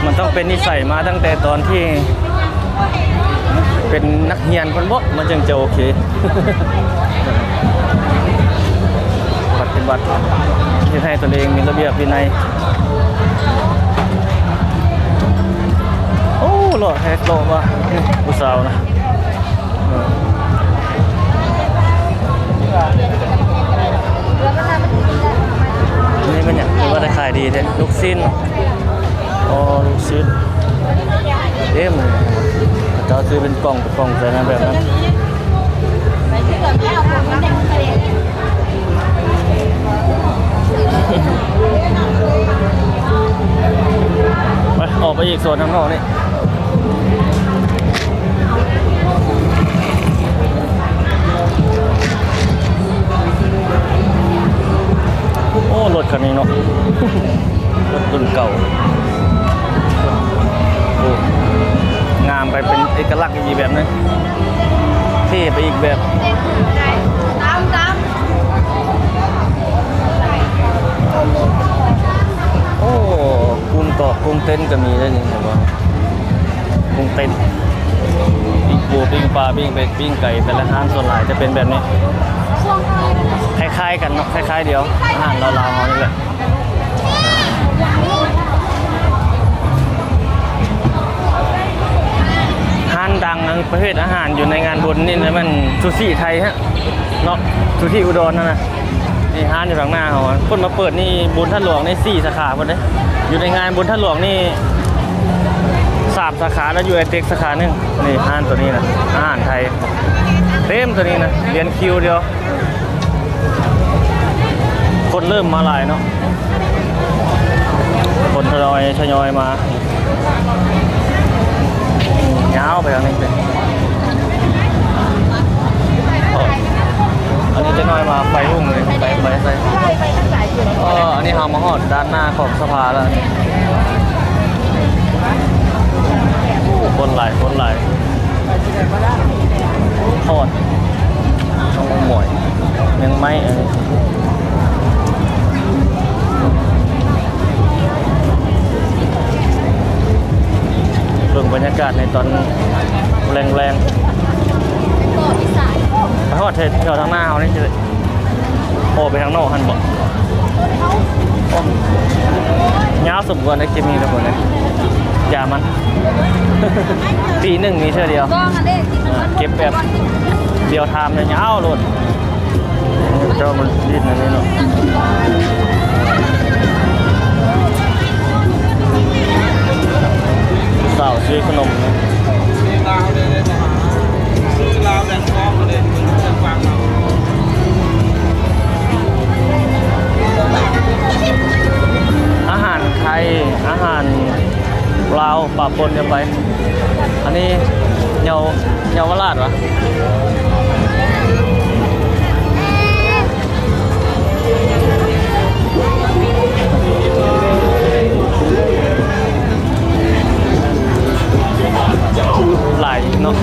ມັນຕ້ອງເປັນນິໄສມາຕັ້ງແຕ່ຕອນທີ່ເປັນນັກຮຽນພຸ້ນບໍ ມັນຈຶ່ງຈະໂອເຄ ປະຕິບັດ ເຮັດໃຫ້ຕົນເອງມີລະບຽບວິໄນ. ໂອ້ ຫຼໍ່ແທ້ ຫຼໍ່ວ່າ ນີ້ຜູ້ສາວນະ. ນີ້ແມ່ນຫຍັງ? ຄືວ່າໄດ້ຂາຍດີແທ້ ລູກຊີ້ນ. ອໍ ລູກຊີ້ນ ເອີ ເຂົາເຈົ້າຊື້ເປັນກ່ອງ ເປັນກ່ອງໃສ່ນັ້ນ ແບບນັ້ນ. ໄປ ອອກໄປອີກສວນທາງນອກນີ້. ໂອ້ ລົດຄັນນີ້ເນາະ ລົດລຸ້ນເກົ່າ. ໂອ້ ງາມໄປເປັນເອກະລັກອີກແບບໜຶ່ງ ເທ່ໄປອີກແບບ. ໂອ້ ກຸ້ງກອກກຸ້ງເຕັ້ນກໍມີເດ້ນີ້ ເຫັນບໍ່? ກຸ້ງເຕັ້ນ ປີ້ງປູ ປີ້ງປາ ປີ້ງເປັດ ປີ້ງໄກ່ ແຕ່ລະຮ້ານສ່ວນຫຼາຍຈະເປັນແບບນີ້ ຄ້າຍໆກັນເນາະ ຄ້າຍໆດຽວ ອາຫານລາວໆເຮົານີ້ແຫຼະ. ຮ້ານດັງປະເພດອາຫານຢູ່ໃນງານບຸນນີ້ນະ ແມ່ນຊູຊິໄທຮະເນາະ ຊູຊິອຸດອນຫັ້ນນະ. ນີ້ຮ້ານຢູ່ທາງໜ້າເຮົາ ເພິ່ນມາເປີດນີ້ ບຸນທາດຫຼວງນີ້ສີ່ສາຂາພຸ້ນເດ້. ຢູ່ໃນງານບຸນທາດຫຼວງນີ້ສາມສາຂາ ແລ້ວຢູ່ໄອເຕັກສາຂາໜຶ່ງ. ນີ້ຮ້ານໂຕນີ້ນະ ອາຫານໄທເຕັມໂຕນີ້ນະ ລຽນຄິວດຽວ. ຄົນເລີ່ມມາຫຼາຍເນາະ ຄົນທະຍອຍ ທະຍອຍມາ ຍາວໄປທາງນີ້ເລີຍ. ໂອ້ ອັນນີ້ຈັກໜ້ອຍມາໄຟຮຸ່ງເລີຍ ໄປ ໄປໃສ? ອໍ ອັນນີ້ເຮົາມາຮອດດ້ານໜ້າຂອງສະພາແລ້ວ. ໂອ້ ຄົນຫຼາຍ ຄົນຫຼາຍ. ທອດ ນ້ອງໝອຍ ແມງໄມ້ ອັນນີ້ ເບິ່ງບັນຍາກາດໃນຕອນແລງໆ. ໄປຮອດແຖວທາງໜ້າເຮົານີ້ຊິ ອອກໄປທາງນອກຫັ້ນບໍ? ຍາວສົມຄວນເດ້ ຄລິບນີ້ທຸກຄົນເອີຍ ຢ່າມັນ ປີໜຶ່ງມີເທື່ອດຽວ ເກັບແບບລຽວທາມເລີຍ ຍາວໂລດ. ເຈົ້າມັນດິດອັນນີ້ເນາະ ສາວຊື້ຂະໜົມ ອາຫານໄທ ອາຫານລາວປະປົນກັນໄປ. ອັນນີ້ເຍົາ ເຍົາວະລາດຫວາ? ຫຼາຍເນາະ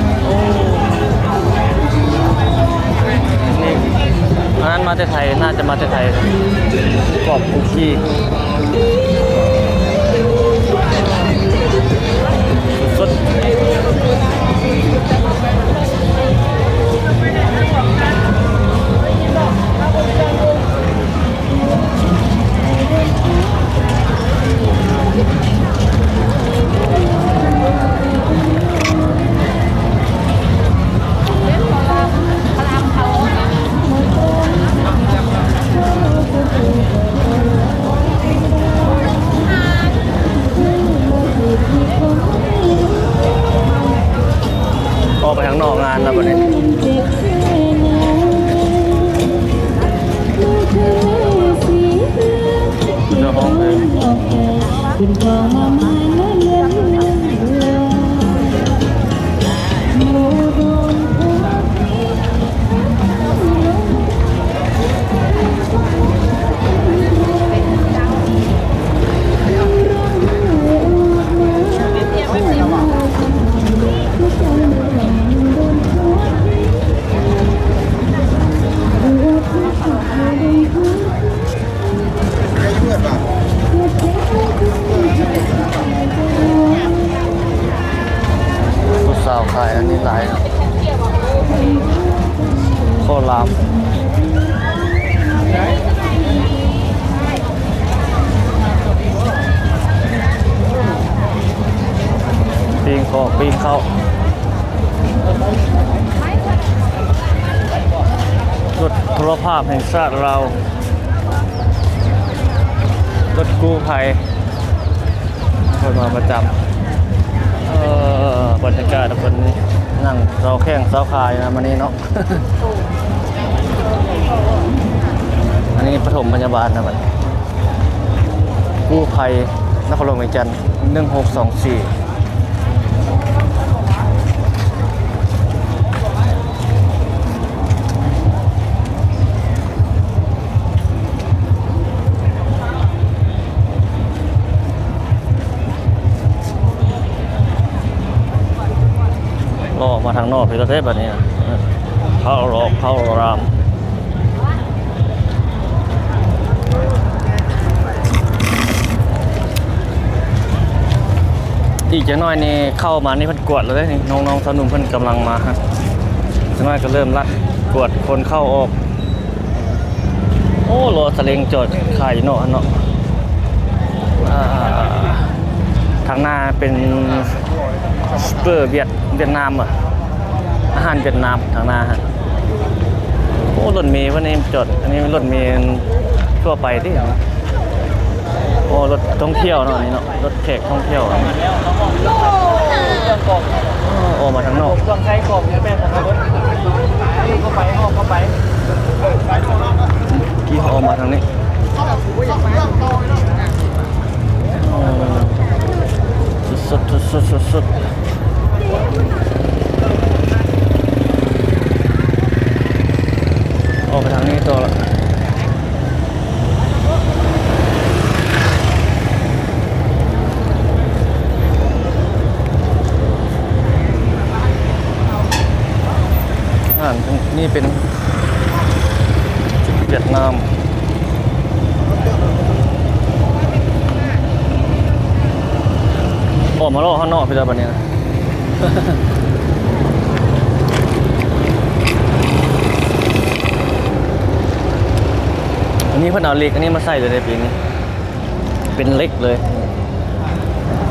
ນີ້ ອັນນັ້ນມາແຕ່ໄທ ໜ້າຈະມາແຕ່ໄທ ກອບຄຸກກີ້ ສົດໆ. ອອກໄປທາງນອກງານແລ້ວບັດນີ້ ເຈົ້າຂອງເພງ. ຜູ້ສາວຂາຍອັນນີ້ຫຼາຍເນາະ ໂຄລາມ ປີ້ງຂອງ ປີ້ງເຂົ້າ. ລົດໂທລະພາບແຫ່ງຊາດລາວ ລົດກູ້ໄພ ເພິ່ນມາປະຈຳ. ເອີ ບັນຍາກາດເພິ່ນນັ່ງເຊົາແຂ້ງເຊົາຂາຢູ່ນະມື້ນີ້ເນາະ. ອັນນີ້ປະຖົມພະຍາບານນະບັດນີ້. ກູ້ໄພນະຄອນຫຼວງວຽງຈັນ ໜຶ່ງຫົກສອງສີ່. ເລາະມາທາງນອກພີ້ແລ້ວເດ້ບັດນີ້ນະ ເຂົ້າລອກເຂົ້າລາມ. ອີກຈັກໜ້ອຍນີ້ເຂົ້າມານີ້ເພິ່ນກວດແລ້ວເດ້ນີ້ ນ້ອງໆ ສາວໜຸ່ມເພິ່ນກຳລັງມາ ຈັກໜ້ອຍກໍເລີ່ມລັດກວດຄົນເຂົ້າອອກ. ໂອ້ ລໍສາເລັງຈອດຂາຍຢູ່ເນາະ ຫັ້ນເນາະ. ອ່າ ທາງໜ້າເປັນ Super ຫວຽດ ຫວຽດນາມ ອາຫານຫວຽດນາມທາງໜ້າຫັ້ນ. ໂອ້ ລົດເມເພິ່ນນີ້ຈອດ ອັນນີ້ລົດເມທົ່ວໄປຕິ. ໂອ້ ລົດທ່ອງທ່ຽວເນາະ ນີ້ເນາະ ລົດແຂກທ່ອງທ່ຽວ. ໂອ້ ອອກມາທາງນອກ ເຄື່ອງໃຊ້ຂອງແມ່ນບໍ່ທັນລົດ ເຂົ້າໄປ ອອກເຂົ້າໄປ. ກີ້ເຮົາອອກມາທາງນີ້ ສຸດໆ ສຸດໆ ສຸດໆ. ອອກໄປທາງນີ້ຕໍ່ລະ. ອ່າ ນີ້ເປັນຫວຽດນາມ. ອອກມາເລາະຂ້າງນອກພີ້ແລ້ວບັດນີ້ນະ. ອັນນີ້ເພິ່ນເອົາເຫຼັກອັນນີ້ມາໃສ່ເລີຍໃນປີນີ້ ເປັນເຫຼັກເລີຍ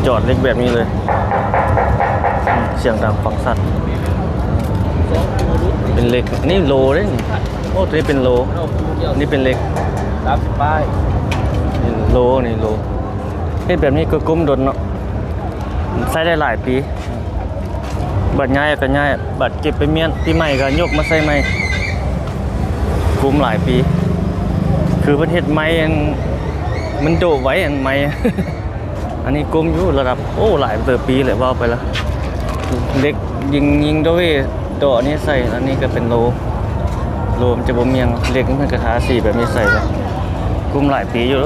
ຈອດເຫຼັກແບບນີ້ເລີຍ. ສຽງດັງຟັງຊັດ ເປັນເຫຼັກ. ອັນນີ້ໂລເດ້ນີ້. ໂອ້ ໂຕນີ້ເປັນໂລ ນີ້ເປັນເຫຼັກ ສາມສິບປາຍ. ນີ້ໂລ ນີ້ໂລ. ເຮັດແບບນີ້ກໍກຸ້ມດົນເນາະ ໃຊ້ໄດ້ຫຼາຍປີ. ບາດຍ້າຍກໍຍ້າຍ ບາດເກັບໄປມ້ຽນ ປີໃໝ່ກໍຍົກມາໃສ່ໃໝ່ ກຸ້ມຫຼາຍປີ. ຄືເພິ່ນເຮັດໄມ້ອັນ ມັນໂດະໄວ ອັນໄມ້ ອັນນີ້ກຸ້ມຢູ່ລະດັບ ໂອ້ ຫຼາຍເຕີບປີແຫຼະ ເວົ້າໄປລະ. ເຫຼັກຍິງ ຍິງໂດເວ ໂຕອັນນີ້ໃສ່ ອັນນີ້ກໍເປັນໂລ ໂລມັນຈະບໍ່ມ້ຽງ. ເຫຼັກມັນກໍທາສີແບບນີ້ໃສ່ລະ ກຸ້ມຫຼາຍປີຢູ່.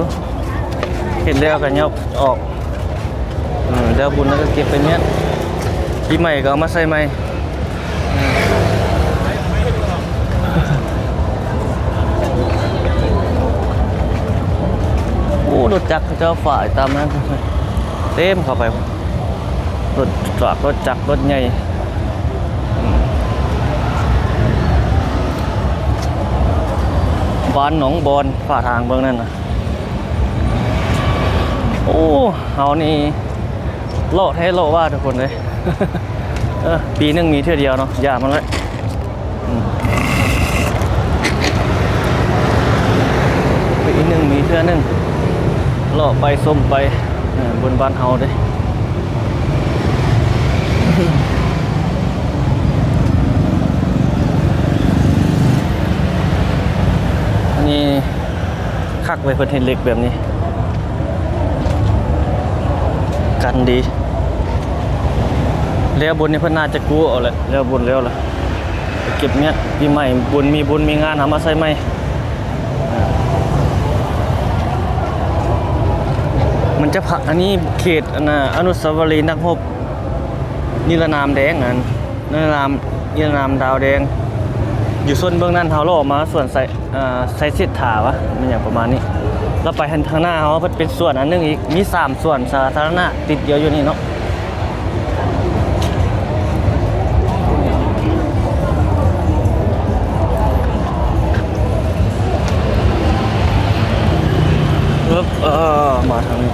ເຮັດແລ້ວກໍຫຍັບອອກ ເອີ ແລ້ວບຸນແລ້ວກໍເກັບໄປມ້ຽນ ປີໃໝ່ກໍເອົາມາໃສ່ໃໝ່. ໂອ້ ລົດຈັກເຂົາເຈົ້າຝາຍຕາມນັ້ນ ເຕັມເຂົ້າໄປ ລົດຈັກ ລົດຈັກ ລົດໃຫຍ່. ບ້ານໜອງບອນ ຝາທາງເບິ່ງນັ້ນນະ. ໂອ້ ເຮົານີ້ເລາະແທ້ເລາະວ່າທຸກຄົນເອີຍ. ເອີ ປີໜຶ່ງມີເທື່ອດຽວເນາະ ຢ່າມັນແຫຼະ. ອືມ ປີໜຶ່ງມີເທື່ອໜຶ່ງ ເລາະໄປຊົມໄປ ເອີ ບຸນບ້ານເຮົາເດ້. ອັນນີ້ຄັກເວີຍ ເພິ່ນເຮັດເຫຼັກແບບນີ້ ກັນດີ. ແລ້ວບຸນນີ້ເພິ່ນໜ້າຈະກູ້ເອົາແຫຼະ ແລ້ວບຸນແລ້ວລະ ເກັບມ້ຽນ ປີໃໝ່ບຸນ ມີບຸນມີງານເອົາມາໃສ່ໃໝ່. ມັນຈະພະ ອັນນີ້ເຂດ ອັນນ່າ ອະນຸສາວະລີນັກຮົບນິລະນາມແດງ ອັນ ນິລະນາມ ນິລະນາມດາວແດງ ຢູ່ໂຊນເບື້ອງນັ້ນ ເຮົາເລາະມາສວນໄຊ ເອີ ໄຊເສດຖາວະ ແມ່ນຫຍັງປະມານນີ້ ແລ້ວໄປທາງໜ້າເຮົາ ເພິ່ນເປັນສວນອັນໜຶ່ງອີກ ມີສາມສວນສາທາລະນະຕິດດຽວຢູ່ນີ້ເນາະ. ເອີ ເອີ ມາທາງນີ້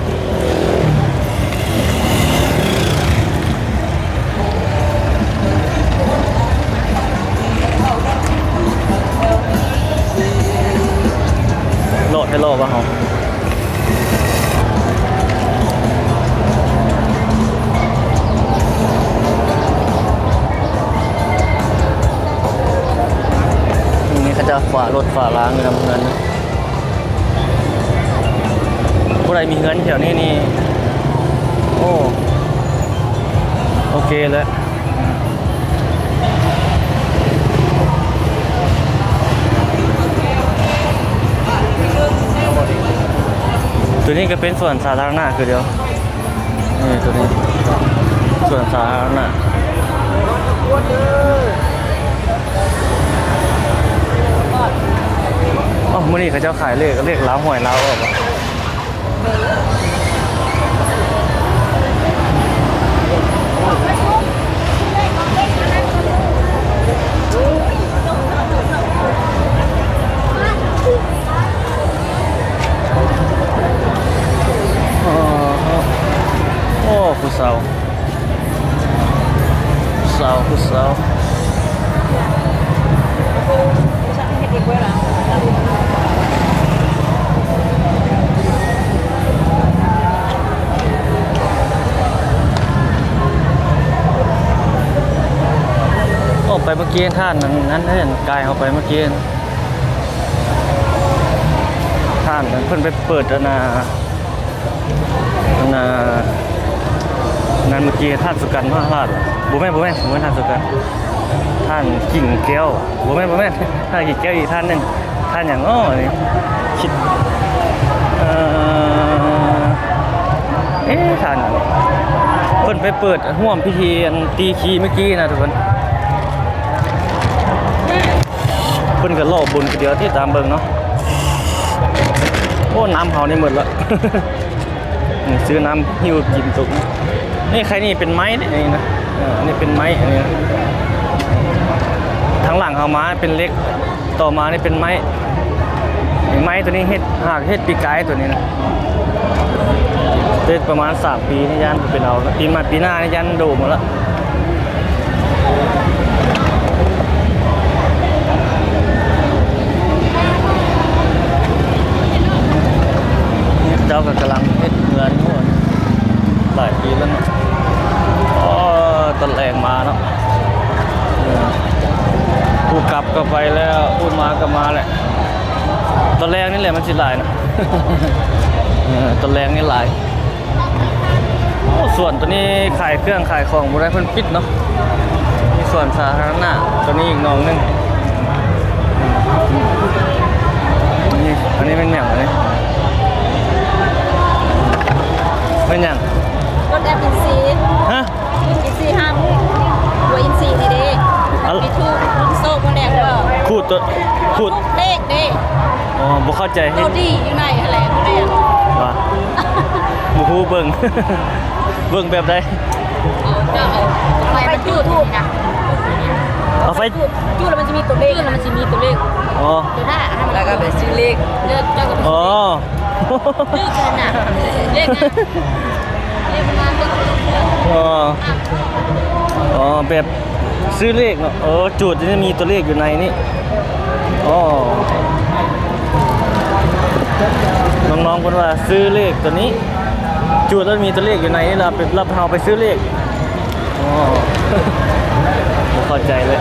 ເລາະແທ້ເລາະວ່າເຮົາ. ນີ້ເຂົາເຈົ້າຝາລົດຝາລາງຢູ່ນຳເຮືອນ ບໍ່ ໄດ້ມີເຮືອນແຖວນີ້ນີ້ ໂອ້ ໂອເຄແລ້ວ. ຕົວນີ້ກໍເປັນສວນສາທາລະນະຄືດຽວ. ນີ້ຕົວນີ້ ສວນສາທາລະນະ. ເອົ້າ ມື້ນີ້ເຂົາເຈົ້າຂາຍເລກ ເລກລາວ ຫວຍລາວອອກ. ໂອ້ ຜູ້ສາວ ສາວ ຜູ້ສາວ. ອອກໄປເມື່ອກີ້ ທ່ານນັ້ນ ນັ້ນ ນັ້ນ ກາຍເຂົ້າໄປເມື່ອກີ້ ທ່ານນັ້ນເພິ່ນໄປເປີດອັນນ່າ ອັນນ່າ ນັ້ນເມື່ອກີ້ ທ່ານສຸກັນມະຫາລາດ ບໍ່ແມ່ນ ບໍ່ແມ່ນ ບໍ່ແມ່ນທ່ານສຸກັນ ທ່ານກິ່ງແກ້ວ ບໍ່ແມ່ນ ບໍ່ແມ່ນ ທ່ານກິ່ງແກ້ວ ອີກທ່ານໜຶ່ງ ທ່ານຫຍັງເນາະນີ້ ຄິດ ເອີ ເອ ທ່ານຫຍັງ ເພິ່ນໄປເປີດຮ່ວມພິທີອັນຕີຄີ້ເມື່ອກີ້ນະທຸກຄົນ. ເພິ່ນກໍເລາະບຸນຄືດຽວຕິ ຕາມເບິ່ງເນາະ. ໂອ້ ນ້ຳເຮົານີ້ໝົດລະ ຊື້ນ້ຳຫິ້ວກິນຕຸກ. ນີ້ ໄຄນີ້ເປັນໄມ້ເດ້ ນີ້ນະ ເອີ ອັນນີ້ເປັນໄມ້ ອັນນີ້ນະ ທາງຫຼັງເຮົາມາເປັນເຫຼັກ ຕໍ່ມານີ້ເປັນໄມ້ ໄມ້ຕົວນີ້ເຮັດ ຫາກເຮັດປີກາຍຕົວນີ້ນະ. ເຮັດປະມານສາມປີນີ້ ຢ້ານເປັນເອົາ ປີມາ ປີໜ້ານີ້ຢ້ານໂດໝົດລະ. ເຈົ້າກໍກຳລັງເຮັດເຮືອນຢູ່ ຫຼາຍປີແລ້ວເນາະ. ອໍ ຕອນແລງມາເນາະ ຜູ້ກັບກໍໄປແລ້ວ ຜູ້ມາກໍມາແຫຼະ. ຕອນແລງນີ້ແຫຼະມັນຊິຫຼາຍນະ ເອີ ຕອນແລງນີ້ຫຼາຍ. ໂອ້ ສວນຕົວນີ້ຂາຍເຄື່ອງຂາຍຂອງບໍ່ໄດ້ ເພິ່ນປິດເນາະ. ມີສວນສາທາລະນະຕົວນີ້ອີກໜອງໜຶ່ງ. ນີ້ ອັນນີ້ແມ່ນຫຍັງ ອັນນີ້ແມ່ນຫຍັງ? ລົດແອັບອິນຊີ ຮະ? ອິນຊີຫ້າ ຫົວອິນຊີນີ້ເດ້ ເອົາ ມີທູກລຸ້ນໂຊກມື້ແລງເດີ ຂູດຕົວ ຂູດເລກເດ້. ອໍ ບໍ່ເຂົ້າໃຈ ໂຕດີຢູ່ໃນຫັ້ນແຫຼະ ມື້ແລງ ວ່າ ບໍ່ຮູ້ເບິ່ງ ເບິ່ງແບບໃດ? ເຈົ້າເອົາໄຟມາຈູດນີ້ນະ ເອົາໄຟຈູດ ຈູດແລ້ວມັນຊິມີຕົວເລກ ຈູດແລ້ວມັນຊິມີຕົວເລກ. ອໍ ແລ້ວກໍໄປຊື້ເລກ ເຈົ້າກໍໄປຊື້ເລກ ອໍ ເລກນັ້ນນະ ເລກນັ້ນ ເລກປະມານ ອໍ ອໍ ແບບ ຊື້ເລກເນາະ. ເອີ ຈູດນີ້ມີຕົວເລກຢູ່ໃນນີ້. ອໍ ນ້ອງໆ ເພິ່ນວ່າຊື້ເລກຕົວນີ້ ຈູດແລ້ວມີຕົວເລກຢູ່ໃນນີ້ ແລ້ວໄປ ແລ້ວເຮົາໄປຊື້ເລກ. ອໍ ບໍ່ເຂົ້າໃຈເລີຍ.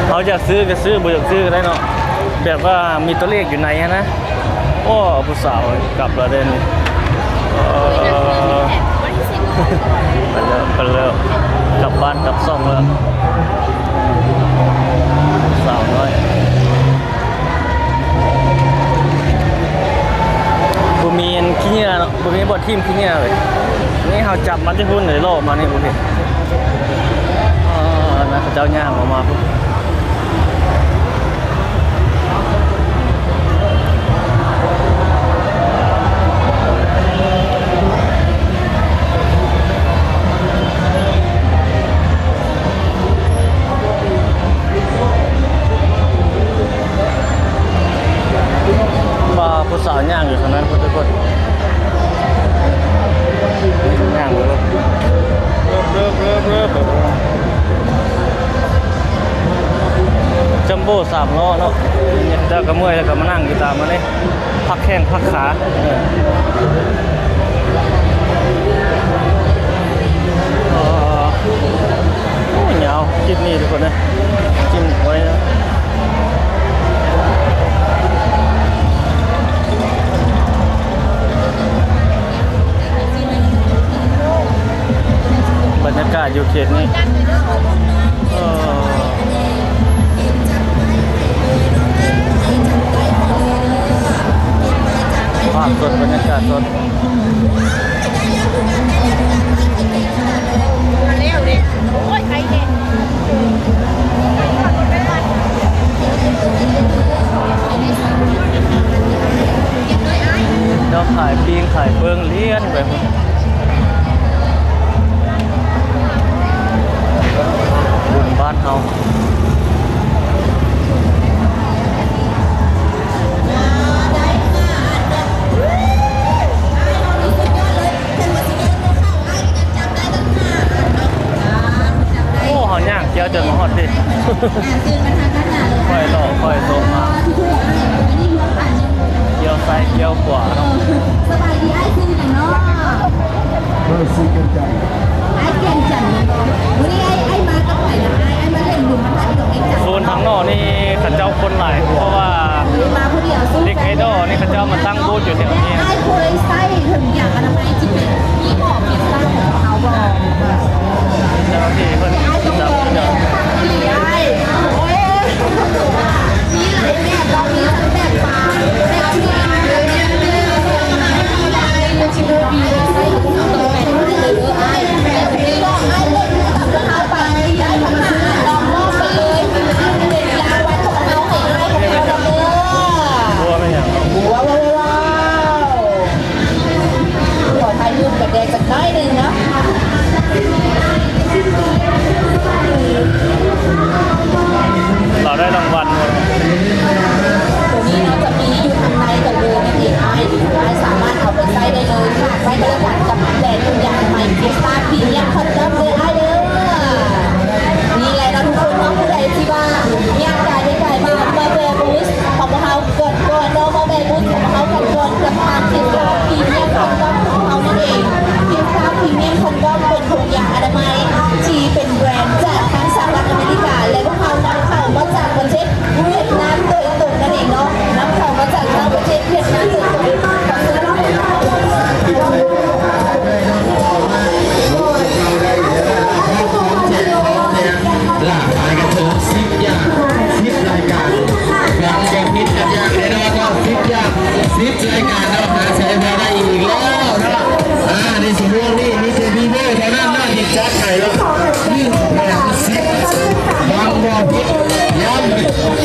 ເຮົາຢາກຊື້ກໍຊື້ ບໍ່ຢາກຊື້ກໍໄດ້ເນາະ ແບບວ່າມີຕົວເລກຢູ່ໃນຫັ້ນນະ. ໂອ້ ຜູ້ສາວກັບແລ້ວເດ້ນີ້. ເອີ ໄປແລ້ວ ໄປແລ້ວ ກັບບ້ານກັບຊ່ອງແລ້ວ ສາວນ້ອຍ. ບໍ່ມີອັນຂີ້ເຫຍື້ອເນາະ ບໍ່ມີບ່ອນຖິ້ມຂີ້ເຫຍື້ອເລີຍ. ນີ້ເຮົາຈັບມາແຕ່ພຸ້ນເລີຍ ເລາະມານີ້ບໍ່ເຫັນ. ເອີ ນັ້ນເຂົາເຈົ້າຍ່າງອອກມາພຸ້ນ. ວ່າຜູ້ສາວຍ່າງຢູ່ທາງນັ້ນພຸ້ນທຸກຄົນ ຍ່າງເລີຍ. ຈັມໂບ້ສາມລໍ້ເນາະ ແລ້ວກໍເມື່ອຍ ແລ້ວກໍມານັ່ງຢູ່ຕາມອັນນີ້ ພັກແຂ້ງພັກຂາ. ເອີ ໂອ້ ຍາວ ຄລິບນີ້ທຸກຄົນເອີຍ ຈິ້ມໄວ້ນະ. ເຂດນີ້ ເອີ ພາບສົດ ບັນຍາກາດສົດ. ເຈົ້າຂາຍປີ້ງຂາຍເປີ້ງລຽນໄປພຸ້ນ ບຸນບ້ານເຮົາ. ໂອ້ ເຮົາຍ່າງກ່ຽວຈົນມາຮອດພີ້ ຄ່ອຍເລາະຄ່ອຍຕົງມາ ກ່ຽວຊ້າຍກ່ຽວຂວາເນາະ. ສະບາຍດີ ອ້າຍຊື່ຫຍັງເນາະ? ເອີ ຊື່ແກ່ນຈັນ. ອ້າຍແກ່ນຈັນແມ່ນບໍ່? ມື້ນີ້ອ້າຍ ອ້າຍມາກັບໃຜນະ? ອ້າຍ ອ້າຍມາຫຼິ້ນບຸນນຳໃຜ? ໂຊນທາງນອກນີ້ເຂົາເຈົ້າຄົນຫຼາຍ ເພາະວ່າເດັກໄອດອລນີ້ເຂົາເຈົ້າມາຕັ້ງບູດຢູ່ແຖວນີ້. ອ້າຍເຄີຍໃຊ້ຖົງຢາງອະນາໄມທີ່ເປັນຍີ່ຫໍ້ເຟສຕາຂອງເຮົາບໍ່? ເຈົ້າໜ້າທີ່ເພິ່ນຈັບເຈົ້າ. ໂອ້ຍ ມີຫຼາຍແບບ ມີທັງແບບບາງ ແບບທີ່ ຂໍຖ່າຍຮູບກັບແດງຈັກໜ້ອຍໜຶ່ງເນາະ. ລາວໄດ້ລາງວັນ. ໂຕນີ້ເນາະ ຈະມີຢູ່ທາງໃນກັນເລີຍນັ້ນເອງອ້າຍ. ອ້າຍສາມາດເອົາໄປໃຊ້ໄດ້ເລີຍ. ຝາກໄວ້ກໍແລ້ວກັນກັບແບຣນຖົງຢາງອະນາໄມ Fiesta Premium Condom ເດີອ້າຍເດີ. ນີ້ແຫຼະເນາະທຸກຄົນເນາະ ຜູ້ໃດທີ່ວ່າຢາກກາຍໄປກາຍມາ ມາແວະບູດຂອງພວກເຮົາ ກ່ອນເນາະ ມາແວະບູດຂອງເຮົາກັນກ່ອນ ກັບທາງ Fiesta Premium Condom ຂອງເຮົານັ້ນເອງ. Fiesta Premium Condom ເປັນຖົງຢາງອະນາໄມທີ່ເປັນແບຣນຈາກທາງສະຫະລັດອາເມລິກາ ແລະ ພວກເຮົານຳເຂົ້າມາຈາກປະເທດຫວຽດນາມໂດຍຕົງນັ້ນເອງເນາະ ນຳເຂົ້າມາຈາກທາງປະເທດຫວຽດນາມໂດຍຕົງ. ຫຼາກຫຼາຍກະເຖິງສິບຢ່າງ ສິບລາຍການ ບາງຢ່າງຜິດກັນຢ່າງແນ່ນອນເນາະ ສິບຢ່າງ ສິບລາຍການເນາະ ຫາໃຊ້ບໍ່ໄດ້ອີກແລ້ວເນາະ. ອ່າ ໃນຊົ່ວໂມງນີ້ມີແຕ່ Vivo ເທົ່ານັ້ນເນາະທີ່ຈັດໃຫ້ເນາະ ໜຶ່ງແຖມສິບ ບາງບໍ່ຜິດ ຢ້ຳ ໂດຍ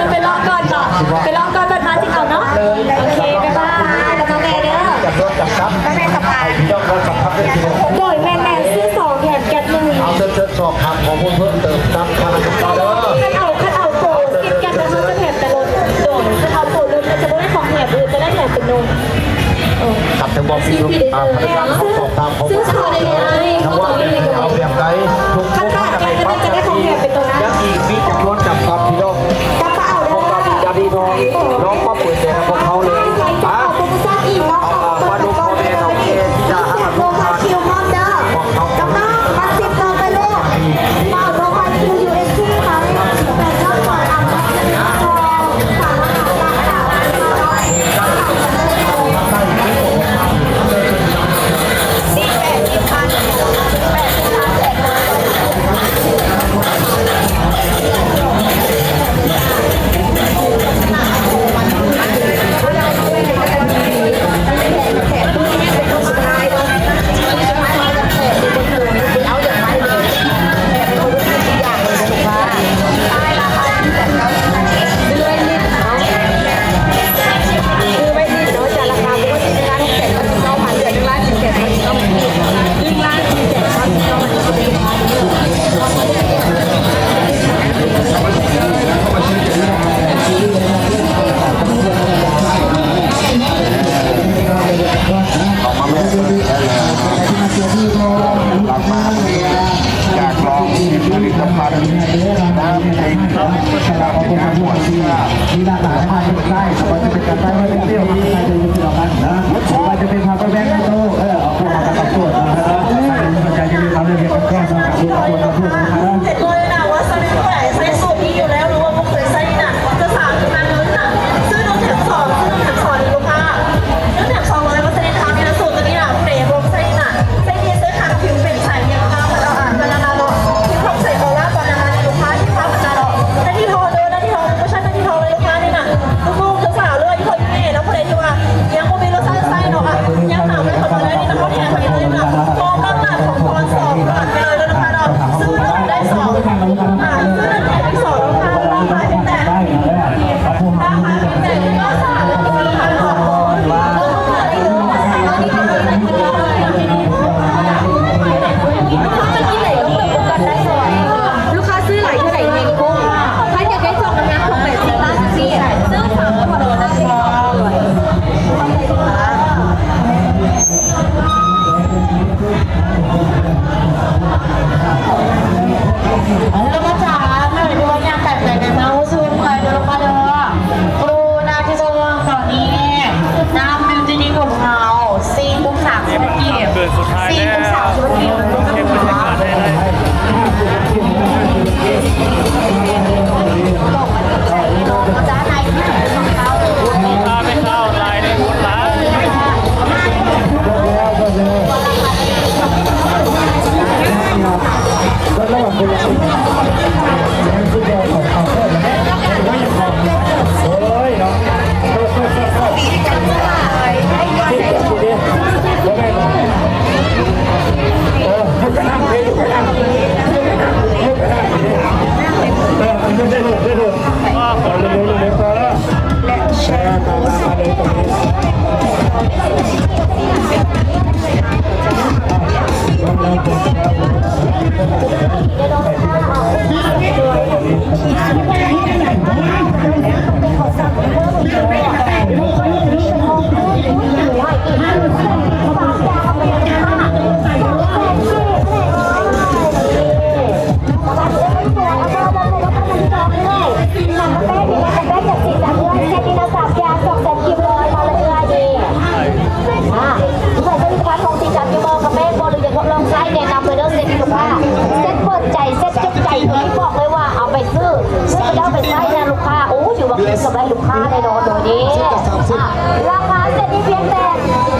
ໄປລອງກ່ອນເນາະ ໄປລອງກ່ອນ ບັດມາຊິເອົາເນາະ. ໂອເຄ ບາຍບາຍ ກັບນ້ອງແມ່ເດີ ນ້ອງແມ່ສຳອາງ. ໂດຍ ແມ່ນໆ ຊື້ສອງແຖມແກັດໜຶ່ງ. ເອົາເຊີນ ເຊີນສອບຖາມຂໍ້ມູນເພີ່ມເຕີມນຳທາງເຮົາເດີ. ຄັນເອົາ ຄັນເອົາໂປຣ ສິບແກັດ ແລ້ວເຮົາຈະແຖມແຕ່ລົດ. ໂດຍ ຄັນເອົາໂປຣລົດ ກໍຈະບໍ່ໄດ້ຂອງແຖມ ຄືຈະໄດ້ແຖມເປັນນົມ. ເອີ ຄັນເຖິງບອກທີ່ ອ່າ ພະນັກງານເຮົາສອບຖາມຂໍ້ມູນເພີ່ມເຕີມ ເຮົາວ່າເອົາແບບໃດ ທຸກຄົນຈະໄດ້ປັບໃຊ້ ຍັງອີກມີຈຳນວນຈຳກັດພີ່ນ້ອງ. ພວກເຮົາຈະໄດ້ລອງ ລອງມາເປີດໃຈນຳພວກເຮົາເລີຍ ມາ ເອົາ ມາດູພໍ່ແມ່ເຖົ້າແກ່ທີ່ຈະຮັກ ພວກເຮົາ ຢາກລອງຊິມຜະລິດຕະພັນນ້ຳເຄັງ ນ້ຳເປັນຍາຫົວເຊື້ອ ມີຫຼາກຫຼາຍ ທັງເປັນໄສ້ ບໍ່ວ່າຈະເປັນການໃຊ້ເປັນເຊວ ໃຊ້ເປັນເຊວກັນນະ ບໍ່ວ່າຈະເປັນ power bank ໂຕ ເອີ ເອົາພວກເຮົາກະຕອບໂຈດນະ ໃຜສົນໃຈຈະມີ power ສິບກັບສາມສິບ ລາຄາເສດນີ້ພຽງແຕ່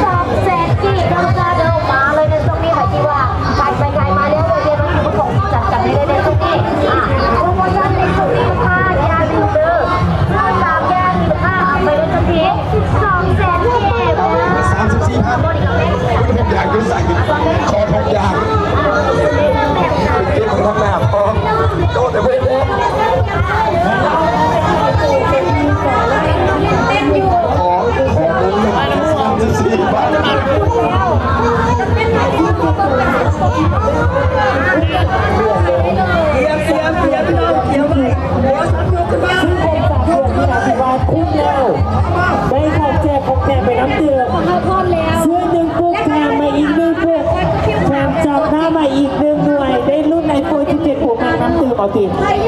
ສາມແສນກີບເທົ່ານັ້ນເດີ. ມາເລີຍໃນຊ່ວງນີ້ ໃຜທີ່ວ່າ ໃຜໄປໃຜມາແລ້ວ ເດີ ເດີ ເດີ ຂອງຈັດກັນໄດ້ເລີຍໃນຊ່ວງນີ້. ອ່າ ໂປຣໂມຊັນໃນຊ່ວງນີ້ ລູກຄ້າຢ່າລືມເດີ ຊື້ສາມຢ່າງ ມີລາຄາເອົາໄປເລີຍທັນທີ ສອງແສນກີບ ສາມສິບສີ່ພັນ ບໍ່ໄດ້ກຳໄລ ທຸກຢ່າງຢູ່ໃສ ຂໍທຸກຢ່າງ ເກັບໄວ້ທາງໜ້າພໍ ໂຕແຕ່ເວ ໄດ້ຂອງແຈກຂອງແຖມໄປນຳຕື່ມ ຊື້ໜຶ່ງປຸກແຖມມາອີກໜຶ່ງປຸກ ແຖມຈອກໜ້າມາອີກໜຶ່ງໜ່ວຍ ໄດ້ລຸ້ນໄອໂຟນສິບເຈັດໂປຣແມັກນຳຕື່ມ. ເອົາຕິ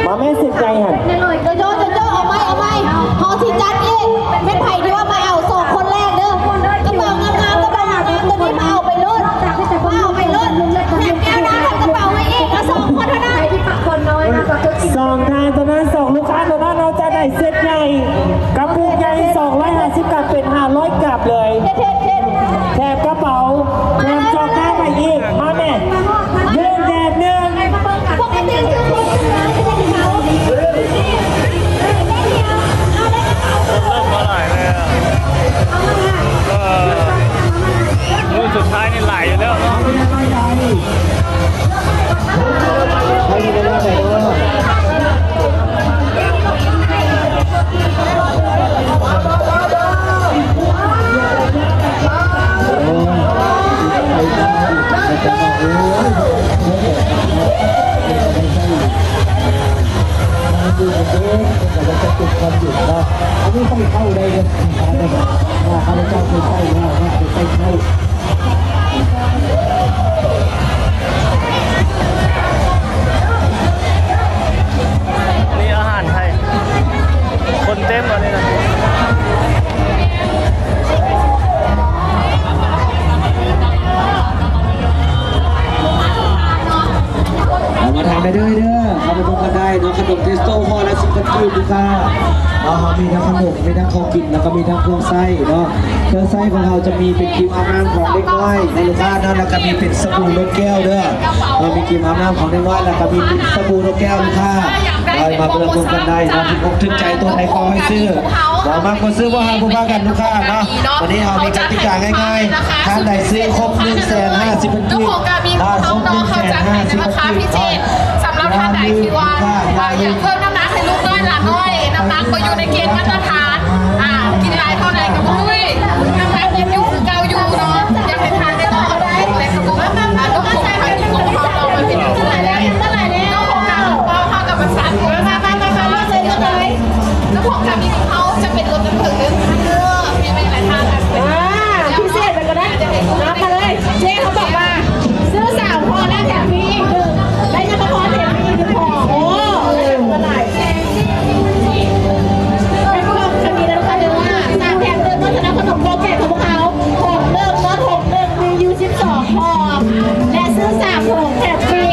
ມາແມ່ເສັນໃຈຫັ້ນ ໂຈໂຈ້ ໂຈໂຈ້ ເອົາໃໝ່ ເອົາໃໝ່ ເຮົາຊິຈັດອີກ ແມ່ນໃຜທີ່ວ່າມາເອົາສອງຄົນແລກເດີ ກະເປົາງາມໆ ກະເປົາງາມໆ ໂຕນີ້ມາເອົາໄປໂລດ ມາເອົາໄປໂລດ ແຖມແກ້ວນ້ຳ ແຖມກະເປົາໄວ້ອີກ ເອົາສອງຄົນເທົ່ານັ້ນ ສອງທ່ານເທົ່ານັ້ນ ສອງລູກຄ້າເທົ່ານັ້ນ ເຮົາຈະໄດ້ເຊັດໃຫຍ່ ກະປຸກໃຫຍ່ ສອງຮ້ອຍຫ້າສິບກັບ ເປັນຫ້າຮ້ອຍກັບເລີຍ ແຖມກະເປົາ ແຖມຈອກໜ້າມາອີກ ມາແມ່ ເລື່ອງແດດໜຶ່ງ ເລີ່ມມາຫຼາຍແລ້ວ ເອີ ມື້ສຸດທ້າຍນີ້ຫຼາຍຢູ່ແລ້ວເນາະ. ອັນນີ້ເຂົ້າໄດ້ເດີ ຂ້າພະເຈົ້າເຄີຍໃຊ້ແລ້ວ ເຄີຍໃຊ້. ນີ້ອາຫານໄທ ຄົນເຕັມອັນນີ້ນະ. ເອົາມາທານໄດ້ເດີ ເດີ ເຂົ້າໄປເບິ່ງກັນໄດ້ເນາະ ຂະໜົມເທສໂຕ້ຫໍ່ລະສິບພັນກີບ ລູກຄ້າເນາະ. ເຮົາມີທັງຂະໜົມ ມີທັງເຂົ້າກິນ ແລ້ວກໍມີທັງເຄື່ອງໃຊ້ເນາະ. ເຄື່ອງໃຊ້ຂອງເຮົາຈະມີເປັນຄຣີມອາບນ້ຳຂອງເດັກນ້ອຍໃນລູກຄ້າເນາະ ແລ້ວກໍມີເປັນສະບູນົກແກ້ວເດີ. ເຮົາມີຄຣີມອາບນ້ຳຂອງເດັກນ້ອຍ ແລ້ວກໍມີເປັນສະບູນົກແກ້ວລູກຄ້າ. ເອົາມາເບິ່ງຮ່ວມກັນໄດ້ເນາະ ຖືກອົກຖືກໃຈຕົວໃດກໍໃຫ້ຊື້ ບໍ່ມັກບໍ່ຊື້ ບໍ່ຮັກບໍ່ພາກັນລູກຄ້າເນາະ. ວັນນີ້ເຮົາມີກະຕິກາງ່າຍໆ ທ່ານໃດຊື້ຄົບໜຶ່ງແສນຫ້າສິບພັນກີບ ຖ້າຄົບໜຶ່ງແສນຫ້າສິບພັນກີບເນາະ ສຳລັບທ່ານໃດທີ່ວ່າ ອ່າ ຢາກເພີ່ມນ້ຳໜັກໃຫ້ລູກນ້ອຍຫຼານນ້ອຍ ນ້ຳໜັກບໍ່ຢູ່ໃນເກນມາດຕະຖານ ອ່າ ກິນຫຼາຍເທົ່າໃດກໍບໍ່ລຸຍ ນ້ຳໜັກຍັງຢູ່ຄືເກົ່າຢູ່ເນາະ. ຢາກໃຫ້ທານໄດ້ຕໍ່ໄດ້ ແລະ ກະບໍ່ ອ່າ ຕ້ອງຂອງຂາຍຂອງເຮົາເນາະ ມັນເປັນຫຼາຍແລ້ວ ເຈົ້າຂອງຮ້ານຂອງເຮົາກັບປະສານງານ ເຈົ້າຂອງການມີຂອງເຮົາຈະເປັນລົດດັບເພີງເດີ ມີຫຼາຍທ່ານ ອ່າ ພິເສດໄປກໍໄດ້ ຮັບມາເລີຍ ເຈ້ເຂົາບອກວ່າ ຊື້ສາມຫໍ້ແລ້ວແຖມຟຣີອີກໜຶ່ງ ໄດ້ຍັງບໍ່ພໍແຖມຟຣີອີກໜຶ່ງຫໍ້ ໂອ້ ຫຼາຍ ໃນກະເປົາຈະມີນະຄະ ເດີ ສາມແຖມໜຶ່ງ ເພາະສະນັ້ນຂະໜົມໂກແກະຂອງພວກເຮົາ ຖົງໜຶ່ງເນາະ ຖົງໜຶ່ງມີຢູ່ສິບສອງຫໍ່ ແລະ ຊື້ສາມຖົງແຖມຟຣີ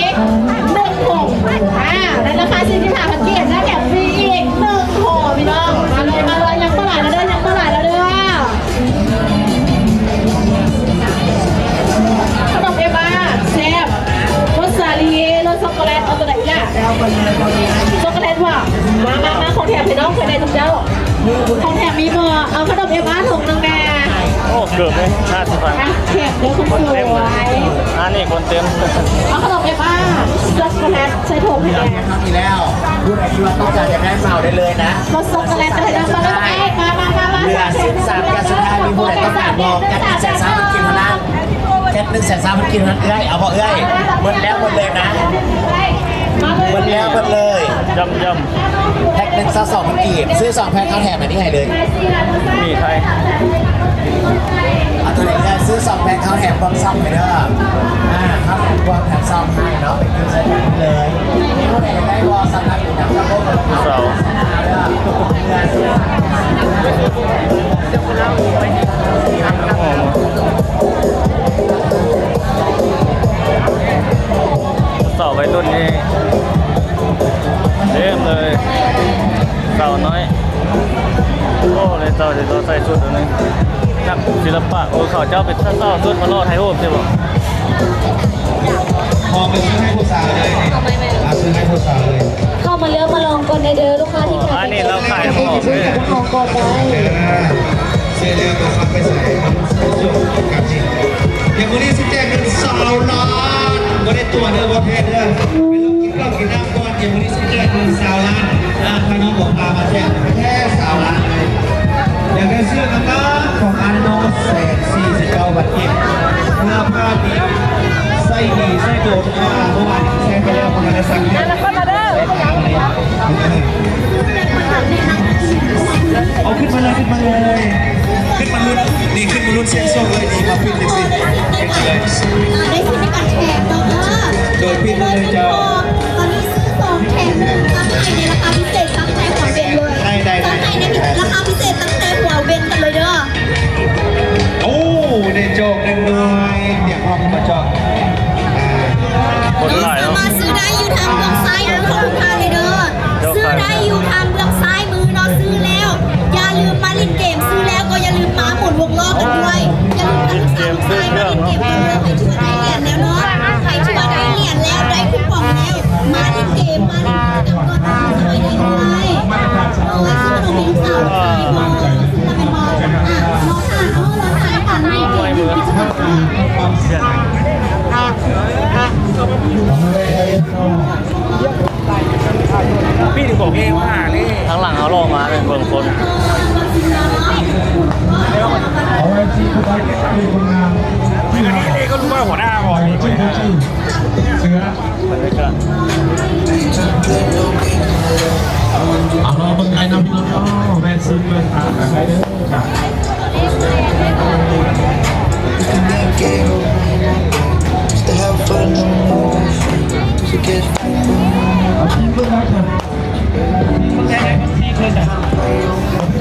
ໜຶ່ງຖົງ ອ່າ ໃນລາຄາສີ່ສິບຫ້າພັນກີບ ແລະ ແຖມຟຣີອີກໜຶ່ງຖົງ ພີ່ນ້ອງ ມາເລີຍ ມາເລີຍ ຍັງບໍ່ຫຼາຍແລ້ວເດີ ຍັງບໍ່ຫຼາຍແລ້ວເດີ. ຂະໜົມເອວາ ແຊບ ລົດສາລີ ລົດຊັອກໂກແລັດ ເອົາຕົວໃດອີກລະ? ຊັອກໂກແລັດຫວາ? ມາ ມາ ມາ ຂອງແຖມໃຫ້ນ້ອງເພິ່ນແດ່ ທຸກເຈົ້າ ຂອງແຖມມີບໍ່? ເອົາຂະໜົມເອວາຖົງໜຶ່ງແດ່. ໂອ້ ເກີບເລີຍ ຫ້າສິບພັນ ອ່ະ ແຖມເດີຄົນສວຍ ອັນນີ້ຄົນເຕັມ ເອົາຂະໜົມເອວາ ຊັອກໂກແລັດໃສ່ຖົງໃຫ້ແດ່. ມີແລ້ວ ຜູ້ໃດທີ່ວ່າຕ້ອງການຢາກໄດ້ເໝົາໄດ້ເລີຍນະ ລົດຊັອກໂກແລັດໃຫ້ນ້ອງມາເລີຍ ມາ ມາ ມາ ມາ ເຫຼືອສິບສາມແກ້ວສຸດທ້າຍ ມີຜູ້ໃດຕ້ອງການບໍ່? ແກ້ວໜຶ່ງແສນສາມພັນກີບເທົ່ານັ້ນ ແກ້ວໜຶ່ງແສນສາມພັນກີບເທົ່ານັ້ນ ເອື້ອຍ ເອົາບໍ່ເອື້ອຍ? ໝົດແລ້ວໝົດເລີຍນະ ໝົດແລ້ວໝົດເລີຍ ຢ້ຳໆ ແພັກໜຶ່ງຊາວສອງພັນກີບ ຊື້ສອງແພັກເຮົາແຖມອັນນີ້ໃຫ້ເລີຍ ມີໄທ ເອົາຕົວນີ້ເລີຍ ຊື້ສອງແພັກເຮົາແຖມເບິ່ງຊ່ອງໃຫ້ເດີ ອ່າ ເຮົາແຖມເບິ່ງແຖມຊ່ອງໃຫ້ເນາະ ໄປກິນໃສ່ກັນເລີຍ ມີຜູ້ໃດຢາກໄດ້ບໍ່? ສຳລັບ ເສົາ ເສົາໄວລຸ້ນນີ້ເຕັມເລີຍ ເສົານ້ອຍ ໂອ້ ເຂົາເຈົ້າຈະ ເຈົ້າເປັນສາວໆ ຊົນມາລໍຖ່າຍຮູບຊິບໍ? ເຂົ້າມາເລືອກມາລອງກ່ອນໄດ້ເດີ ລູກຄ້າທີ່ຂາຍ ອັນນີ້ເຮົາຂາຍຂອງເດີ ຊື້ແລ້ວກໍເຂົ້າໄປໃສ່ ດຽວມື້ນີ້ຊິແຈກເງິນຊາວລ້ານ ບໍ່ໄດ້ຕົວະເດີ ບໍ່ແພ້ເດີ ໄປລອງກິນເຫຼົ້າກິນນ້ຳ ກ່ອນ ດຽວມື້ນີ້ຊິແຈກເງິນຊາວລ້ານ ອາ ຂ້ານ້ອງບໍ່ພາມາແຈກແທ້ຊາວລ້ານເລີຍ ຢາກໄດ້ເສື້ອກັນໜາວຂອງອັນນ້ອງແສນສີ່ສິບເກົ້າບາດກີບ ເສື້ອຜ້າດີ ໃສ່ດີໃສ່ໂຕ ອາ ເມື່ອວານນີ້ແຊກໄປແລ້ວ ເພິ່ນກໍໄດ້ສັ່ງແທ້ ເອົາຂຶ້ນມາເລີຍ ຂຶ້ນມາເລີຍ ຂຶ້ນມາລຸ້ນ ນີ້ຂຶ້ນມາລຸ້ນສ່ຽງໂຊກເລີຍ ນີ້ມາປິດຈັ່ງຊີ້ ປິດເລີຍ ໄດ້ສິດໃນການແທງເນາະ ໂດຍ ປິດມາເລີຍເຈົ້າ ຕອນນີ້ຊື້ສອງແຖມໜຶ່ງ ຈັດໃຫ້ໃນລາຄາພິເສດ ຕັ້ງແຕ່ຫົວເວັນເລີຍ ໄດ້ ໄດ້ ຈັດໃຫ້ໃນລາຄາພິເສດ ຕັ້ງແຕ່ຫົວເວັນກັນເລີຍເດີ ໂອ້ ໄດ້ຈອກໜຶ່ງໜ່ວຍ ຕຽມພ້ອມມາຈອກ ຄົນຫຼາຍເນາະ ສາມາດຊື້ໄດ້ຢູ່ທາງເບື້ອງຊ້າຍມືຂອງທຸກທ່ານເລີຍເດີ ຊື້ໄດ້ຢູ່ທາງເບື້ອງຊ້າຍມືເນາະ ຊື້ແລ້ວຢ່າລືມມາຫຼິ້ນເກມ ຊື້ແລ້ວກໍຢ່າລືມມາໝູນວົງລໍ້ກັນດ້ວຍ ຢ່າລືມພາລູກສາວລູກຊາຍມາຫຼິ້ນເກມກັນເດີ ໃຜທີ່ວ່າໄດ້ຫຼຽນແລ້ວເນາະ ໃຜທີ່ວ່າໄດ້ຫຼຽນແລ້ວ ໄດ້ຄູປອງແລ້ວ ມາຫຼິ້ນເກມ ມາຫຼິ້ນກິດຈະກຳກ່ອນ ເອົາໄວ້ໄດ້ ໂດຍ ຊື້ຂະໜົມໃຫ້ລູກສາວລູກຊາຍເນາະ ຊື້ລະແມ່ນບໍ່ ອ່ະ ລອງທານ ເອົາ ລອງທານກັນໃນເກມກິດຈະກຳ ພີ່ ບອກເລວ່າເລ ທາງຫຼັງເຮົາລໍມາເບິ່ງຄົນ ເອົາໄວ້ທີ່ຜູ້ໃດເປັນຄົນງາມ ເລກໍຮູ້ວ່າຫົວໜ້າບໍ່ ເສືອ ເອົາລໍເບິ່ງໄອ້ນຳພີ່ນ້ອງ ແວ່ນຊື້ເບິ່ງ ອ່າ ໄດ້ເດີ.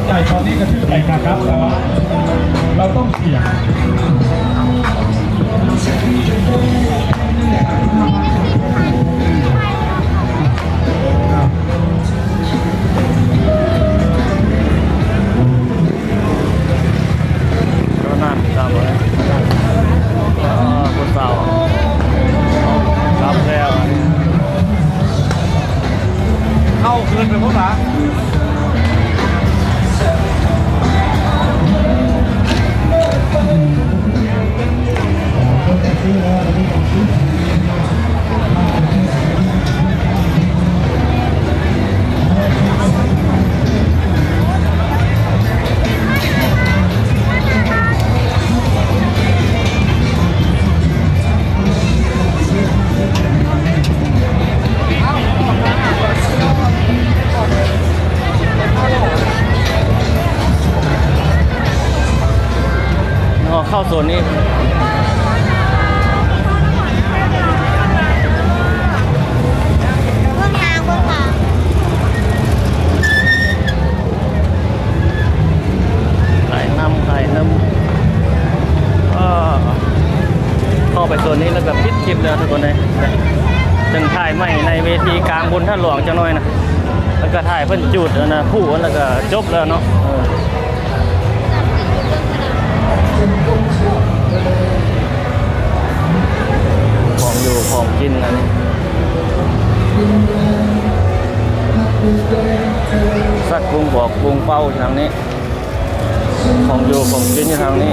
ຈ່າຍຕອນນີ້ກະຖືກໄປຄ່າປັບ ແຕ່ວ່າເຮົາຕ້ອງເສຍ. ກໍໜ້າຕິດຕາມເລີຍ ອາ ຜູ້ສາວກັບແລ້ວ ເຂົ້າຄືນໄປພຸ້ນຫວາ. ເຂົ້າໂຊນນີ້ ເບິ່ງທາງ ເບິ່ງທາງ ຂາຍນ້ຳ ຂາຍນ້ຳ ເຂົ້າໄປໂຊນນີ້ແລ້ວກໍປິດຄລິບແລ້ວທຸກຄົນເອີຍ ຈັ່ງຖ່າຍໃໝ່ໃນເວທີກາງບຸນທາດຫຼວງຈັກໜ້ອຍນະ ແລ້ວກໍຖ່າຍເພິ່ນຈູດອັນນະ ຜູ ແລ້ວກໍຈົບແລ້ວເນາະ ເອີ. ຂອງຢູ່ຂອງກິນອັນນີ້ ສັດປຸງປອກປຸງເປົ້າຢູ່ທາງນີ້ ຂອງຢູ່ຂອງກິນຢູ່ທາງນີ້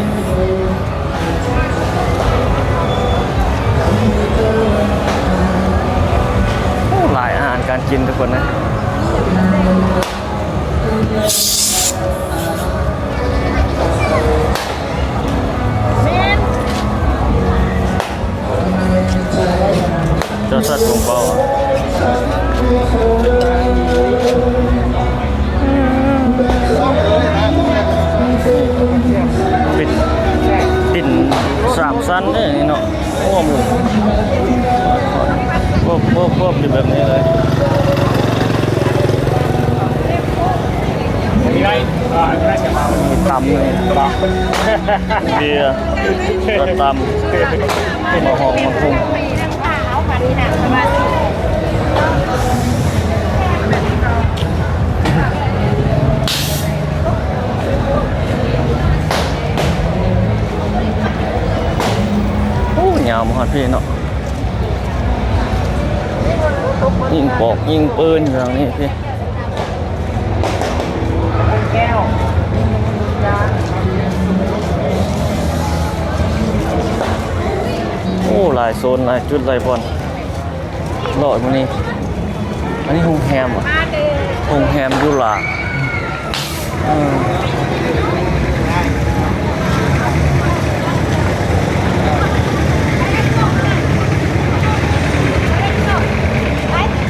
ໂອ້ ຫຼາຍອາຫານການກິນທຸກຄົນເອີຍ. ເຈົ້າສັດຂອງເຮົາ ເປັນຕີນສາມຊັ້ນເດ້ນີ້ເນາະ. ໂອ້ ໝູ ຄວບໆໆ ຢູ່ແບບນີ້ເລີຍ ມີຕຳ ມີເບຍ ແລ້ວກໍຕຳ ມາຫອມ ມາຫຸ່ງ. ເ ນີ້ເນາະ ຍິງປອກຍິງປືນຢູ່ທາງນີ້ພີ່. ໂອ້ ຫຼາຍໂຊນ ຫຼາຍຈຸດ ຫຼາຍບ່ອນ. ເລາະມື້ນີ້ ອັນນີ້ໂຮງແຮມຫວາ? ໂຮງແຮມຢູ່ລາວ. ເອີ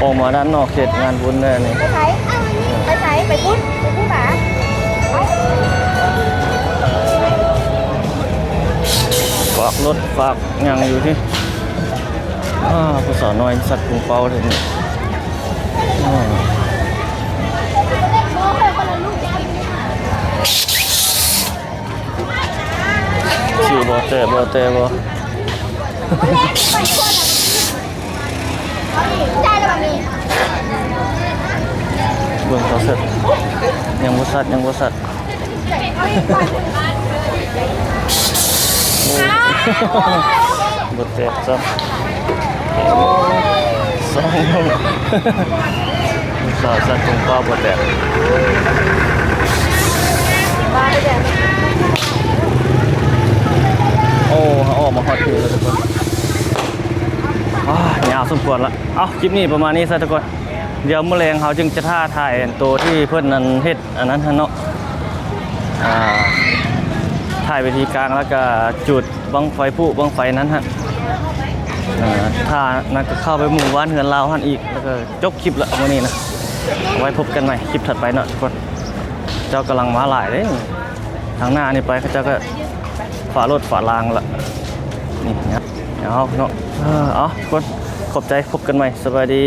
ອອກມາດ້ານນອກເຂດງານບຸນແລ້ວນີ້. ໄປໃສ? ໄປໃສ? ໄປພຸ້ນ ໄປພຸ້ນຫວາ? ໄປ ຝາກລົດຝາກຫຍັງຢູ່ຕິ. ອ້າ ຜູ້ສາວນ້ອຍສັດປຸງເປົ້າເລີຍນີ້. ຊື້ບໍ່? ແຕ່ບໍ່ ແຕ່ບໍ່. ເບິ່ງເຂົາເສັດ ຍັງບໍ່ສັດ ຍັງບໍ່ສັດ. ໂອ້ ບໍ່ແຕກຊ້ຳ ສອງ ສາວສັດປຸງເປົ້າບໍ່ແຕກ. ໂອ້ ເຮົາອອກມາຮອດພີ້ແລ້ວທຸກຄົນ. ອ້າ ຍາວສົມຄວນລະ. ເອົາ ຄລິບນີ້ປະມານນີ້ຊະທຸກຄົນ. ດຽວມື້ແລງເຮົາຈຶ່ງຈະຖ້າຖ່າຍອັນໂຕທີ່ເພິ່ນນັ້ນເຮັດອັນນັ້ນຫັ້ນເນາະ ອ່າ ຖ່າຍເວທີກາງ ແລ້ວກະຈູດບັ້ງໄຟ ຜຸບັ້ງໄຟນັ້ນຫັ້ນ. ອ່າ ຖ້ານັ້ນກະເຂົ້າໄປໝູ່ບ້ານເຮືອນລາວຫັ້ນອີກ ແລ້ວກະຈົບຄລິບລະມື້ນີ້ນະ. ໄວ້ພົບກັນໃໝ່ຄລິບຖັດໄປເນາະທຸກຄົນ. ເຈົ້າກຳລັງມາຫຼາຍເດ້ ທາງໜ້ານີ້ໄປເຂົາເຈົ້າກະຝາລົດຝາລາງລະ. ນີ້ນະ ເອົາເນາະ ເອີ ເອົາທຸກຄົນ ຂອບໃຈ ພົບກັນໃໝ່ ສະບາຍດີ.